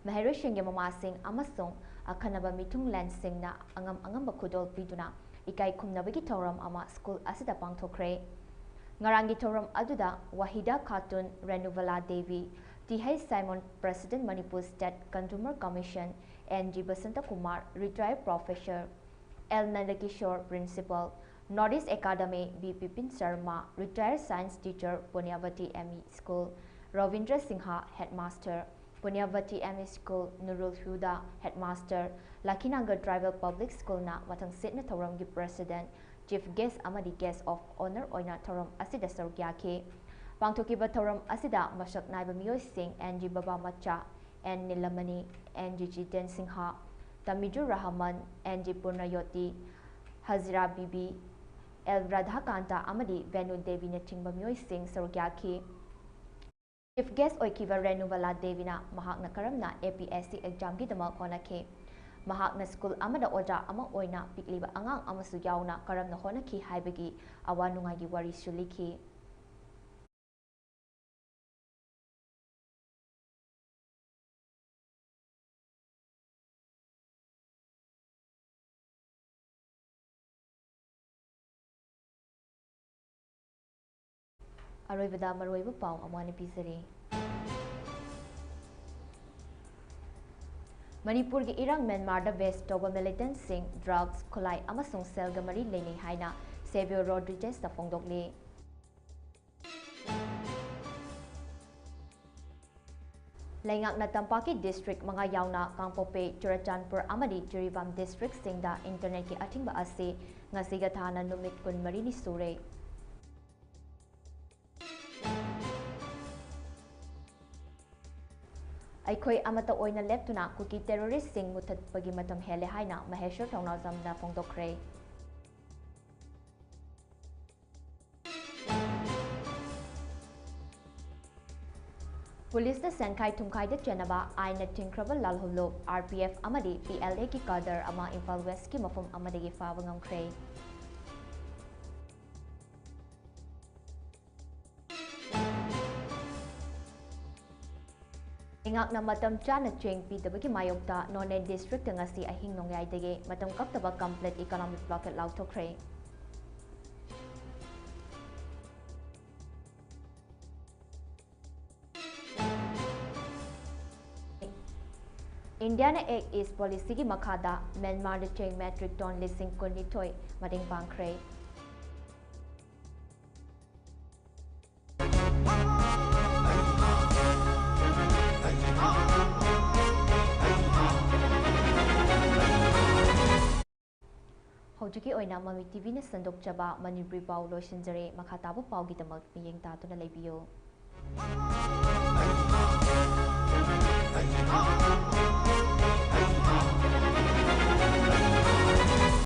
ꯃꯍꯩꯔꯣꯏꯁꯤꯡꯒꯤ ꯃꯃꯥꯁꯤꯡ ꯑꯃꯁꯨꯡ ꯑꯈꯟꯅꯕ ꯃꯤꯊꯨꯡꯂꯦꯟꯁꯤꯡꯅ ꯑꯉꯝ ꯑꯉꯝꯕ ꯈꯨꯗꯣꯜ ꯄꯤꯗꯨꯅ ꯏꯀꯥꯏ ꯈꯨꯝꯅꯕꯒꯤ ꯊꯧꯔꯝ ꯑꯃ school ꯑꯁꯤꯗ ꯄꯥꯡꯊꯣꯛꯈ꯭ꯔꯦ꯫ ꯉꯔꯥꯡꯒꯤ ꯊꯧꯔꯝ ꯑꯗꯨꯗ ꯋꯥꯍꯤꯗꯥ ꯈꯥꯇꯨꯟ, Renubala Devi, Th Simon, President, Manipur State Consumer Commission, N G Basanta Kumar, Retired Professor, L Nandakishore, Principal, North East Academy, B Pipin Sharma, Retired Science Teacher, Punyavati M E School, Ravindra Singha, Headmaster, Punyavati M E School, Nurul Huda, Headmaster, Lakhinagar Tribal Public School ꯅ ꯃꯊꯪꯁꯤꯠꯅ ꯊꯧꯔꯝꯒꯤ President, Chief Guest ꯑꯃꯗꯤ Guest of Honour ꯑꯣꯏꯅ ꯊꯧꯔꯝ ꯑꯁꯤꯗ ꯁꯔꯨꯛ ꯌꯥꯈꯤ꯫ ꯄꯥꯡꯊꯣꯛꯈꯤꯕ ꯊꯧꯔꯝ ꯑꯁꯤꯗ ꯃꯁꯛ ꯅꯥꯏꯕ ꯃꯤꯑꯣꯏꯁꯤꯡ N G ꯕꯕꯥ ꯃꯆꯥ, N Nilamani, N G Jiten Singha, Tamijur Rahman, N G Purnayoti, Hazira Bibi, L Radhakanta ꯑꯃꯗꯤ Venu Devi ꯅꯆꯤꯡꯕ ꯃꯤꯑꯣꯏꯁꯤꯡ ꯁꯔꯨꯛ ꯌꯥꯈꯤ꯫ Chief Guest ꯑꯣꯏꯈꯤꯕ ꯔꯦꯅꯨꯕꯂꯥ ꯗꯦꯕꯤꯅ ꯃꯍꯥꯛꯅ ꯀꯔꯝꯅ A P S C exam ꯒꯤꯗꯃꯛ ꯍꯣꯠꯅꯈꯤ, ꯃꯍꯥꯛꯅ school ꯑꯃꯗ ꯑꯣꯖꯥ ꯑꯃ ꯑꯣꯏꯅ ꯄꯤꯛꯂꯤꯕ ꯑꯉꯥꯡ ꯑꯃꯁꯨ ꯌꯥꯎꯅ ꯀꯔꯝꯅ ꯍꯣꯠꯅꯈꯤ ꯍꯥꯏꯕꯒꯤ ꯑꯋꯥ ꯅꯨꯡꯉꯥꯏꯒꯤ ꯋꯥꯔꯤꯁꯨ ꯂꯤꯈꯤ꯫ ꯑꯔꯣꯏꯕꯗ ꯃꯔꯨꯑꯣꯏꯕ ꯄꯥꯎ ꯑꯃꯨꯛ ꯍꯟꯅ ꯄꯤꯖꯔꯤ꯫ ꯃꯅꯤꯄꯨꯔꯒꯤ ꯏꯔꯥꯡ ꯃ꯭ꯌꯥꯟꯃꯥꯔꯗ base ꯇꯧꯕ militantꯁꯤꯡ drugs, ꯈꯨꯠꯂꯥꯏ ꯑꯃꯁꯨꯡ cellꯒ ꯃꯔꯤ ꯂꯩꯅꯩ ꯍꯥꯏꯅ ꯁꯦꯕꯤꯌꯣ ꯔꯣꯗ꯭ꯔꯤꯒꯦꯁꯇ ꯐꯣꯡꯗꯣꯛꯂꯤ꯫ ꯂꯩꯉꯥꯛꯅ ꯇꯝꯄꯥꯛꯀꯤ district ꯃꯉꯥ ꯌꯥꯎꯅ ꯀꯥꯡꯄꯣꯛꯄꯤ, ꯆꯨꯔꯆꯥꯟꯄꯨꯔ ꯑꯃꯗꯤ ꯖꯤꯔꯤꯕꯥꯝ districtꯁꯤꯡꯗ internetꯀꯤ ꯑꯊꯤꯡꯕ ꯑꯁꯤ ꯉꯁꯤꯒ ꯊꯥꯅ ꯅꯨꯃꯤꯠ ꯀꯨꯟꯃꯔꯤꯅꯤ ꯁꯨꯔꯦ꯫ ꯑꯩꯈꯣꯏ ꯑꯃꯠꯇ ꯑꯣꯏꯅ ꯂꯦꯞꯇꯨꯅ ꯀꯨꯀꯤ terroristꯁꯤꯡ ꯃꯨꯊꯠꯄꯒꯤ ꯃꯇꯝ ꯍꯦꯜꯂꯦ ꯍꯥꯏꯅ ꯃꯍꯦꯁ꯭ꯋꯔ ꯊꯧꯅꯥꯖꯝꯅ ꯐꯣꯡꯗꯣꯛꯈ꯭ꯔꯦ꯫ ꯄꯨꯂꯤꯁꯅ ꯁꯦꯟꯈꯥꯏ ꯊꯨꯝꯈꯥꯏꯗ ꯆꯦꯟꯅꯕ ꯑꯥꯏꯟꯅ ꯊꯤꯡꯈ꯭ꯔꯕ ꯂꯥꯜꯍꯧꯂꯨꯞ, R P F ꯑꯃꯗꯤ P L Aꯒꯤ cadre ꯑꯃ ꯏꯝꯐꯥꯜ Westꯀꯤ ꯃꯐꯝ ꯑꯃꯗꯒꯤ ꯐꯥꯕ ꯉꯝꯈ꯭ꯔꯦ꯫ ꯂꯩꯉꯥꯛꯅ ꯃꯇꯝ ꯆꯥꯅ ꯆꯦꯡ ꯄꯤꯗꯕꯒꯤ ꯃꯥꯌꯣꯛꯇ ꯅꯣꯅꯦ districtꯇ ꯉꯁꯤ ꯑꯍꯤꯡ ꯅꯣꯡꯌꯥꯏꯗꯒꯤ ꯃꯇꯝ ꯀꯛꯇꯕ complete economic blockade ꯂꯥꯎꯊꯣꯛꯈ꯭ꯔꯦ꯫ ꯏꯟꯗꯤꯌꯥꯅ ꯑꯦꯛ ꯏꯁ ꯄꯣꯂꯤꯁꯤꯒꯤ ꯃꯈꯥꯗ ꯃ꯭ꯌꯥꯟꯃꯥꯔꯗ ꯆꯦꯡ ꯃꯦꯇ꯭ꯔꯤꯛ ꯇꯣꯟ ꯂꯤꯁꯤꯡ ꯀꯨꯟꯅꯤꯊꯣꯏ ꯃꯇꯦꯡ ꯄꯥꯡꯈ꯭ꯔꯦ꯫ ꯍꯧꯖꯤꯛꯀꯤ ꯑꯣꯏꯅ ꯃꯃꯤ ꯇꯤꯚꯤꯅ ꯁꯟꯗꯣꯛꯆꯕ ꯃꯅꯤꯄꯨꯔꯤ ꯄꯥꯎ ꯂꯣꯏꯁꯤꯟꯖꯔꯦ꯫ ꯃꯈꯥ ꯇꯥꯕ ꯄꯥꯎꯒꯤꯗꯃꯛ ꯃꯤꯠꯌꯦꯡ ꯇꯥꯗꯨꯅ ꯂꯩꯕꯤꯌꯨ꯫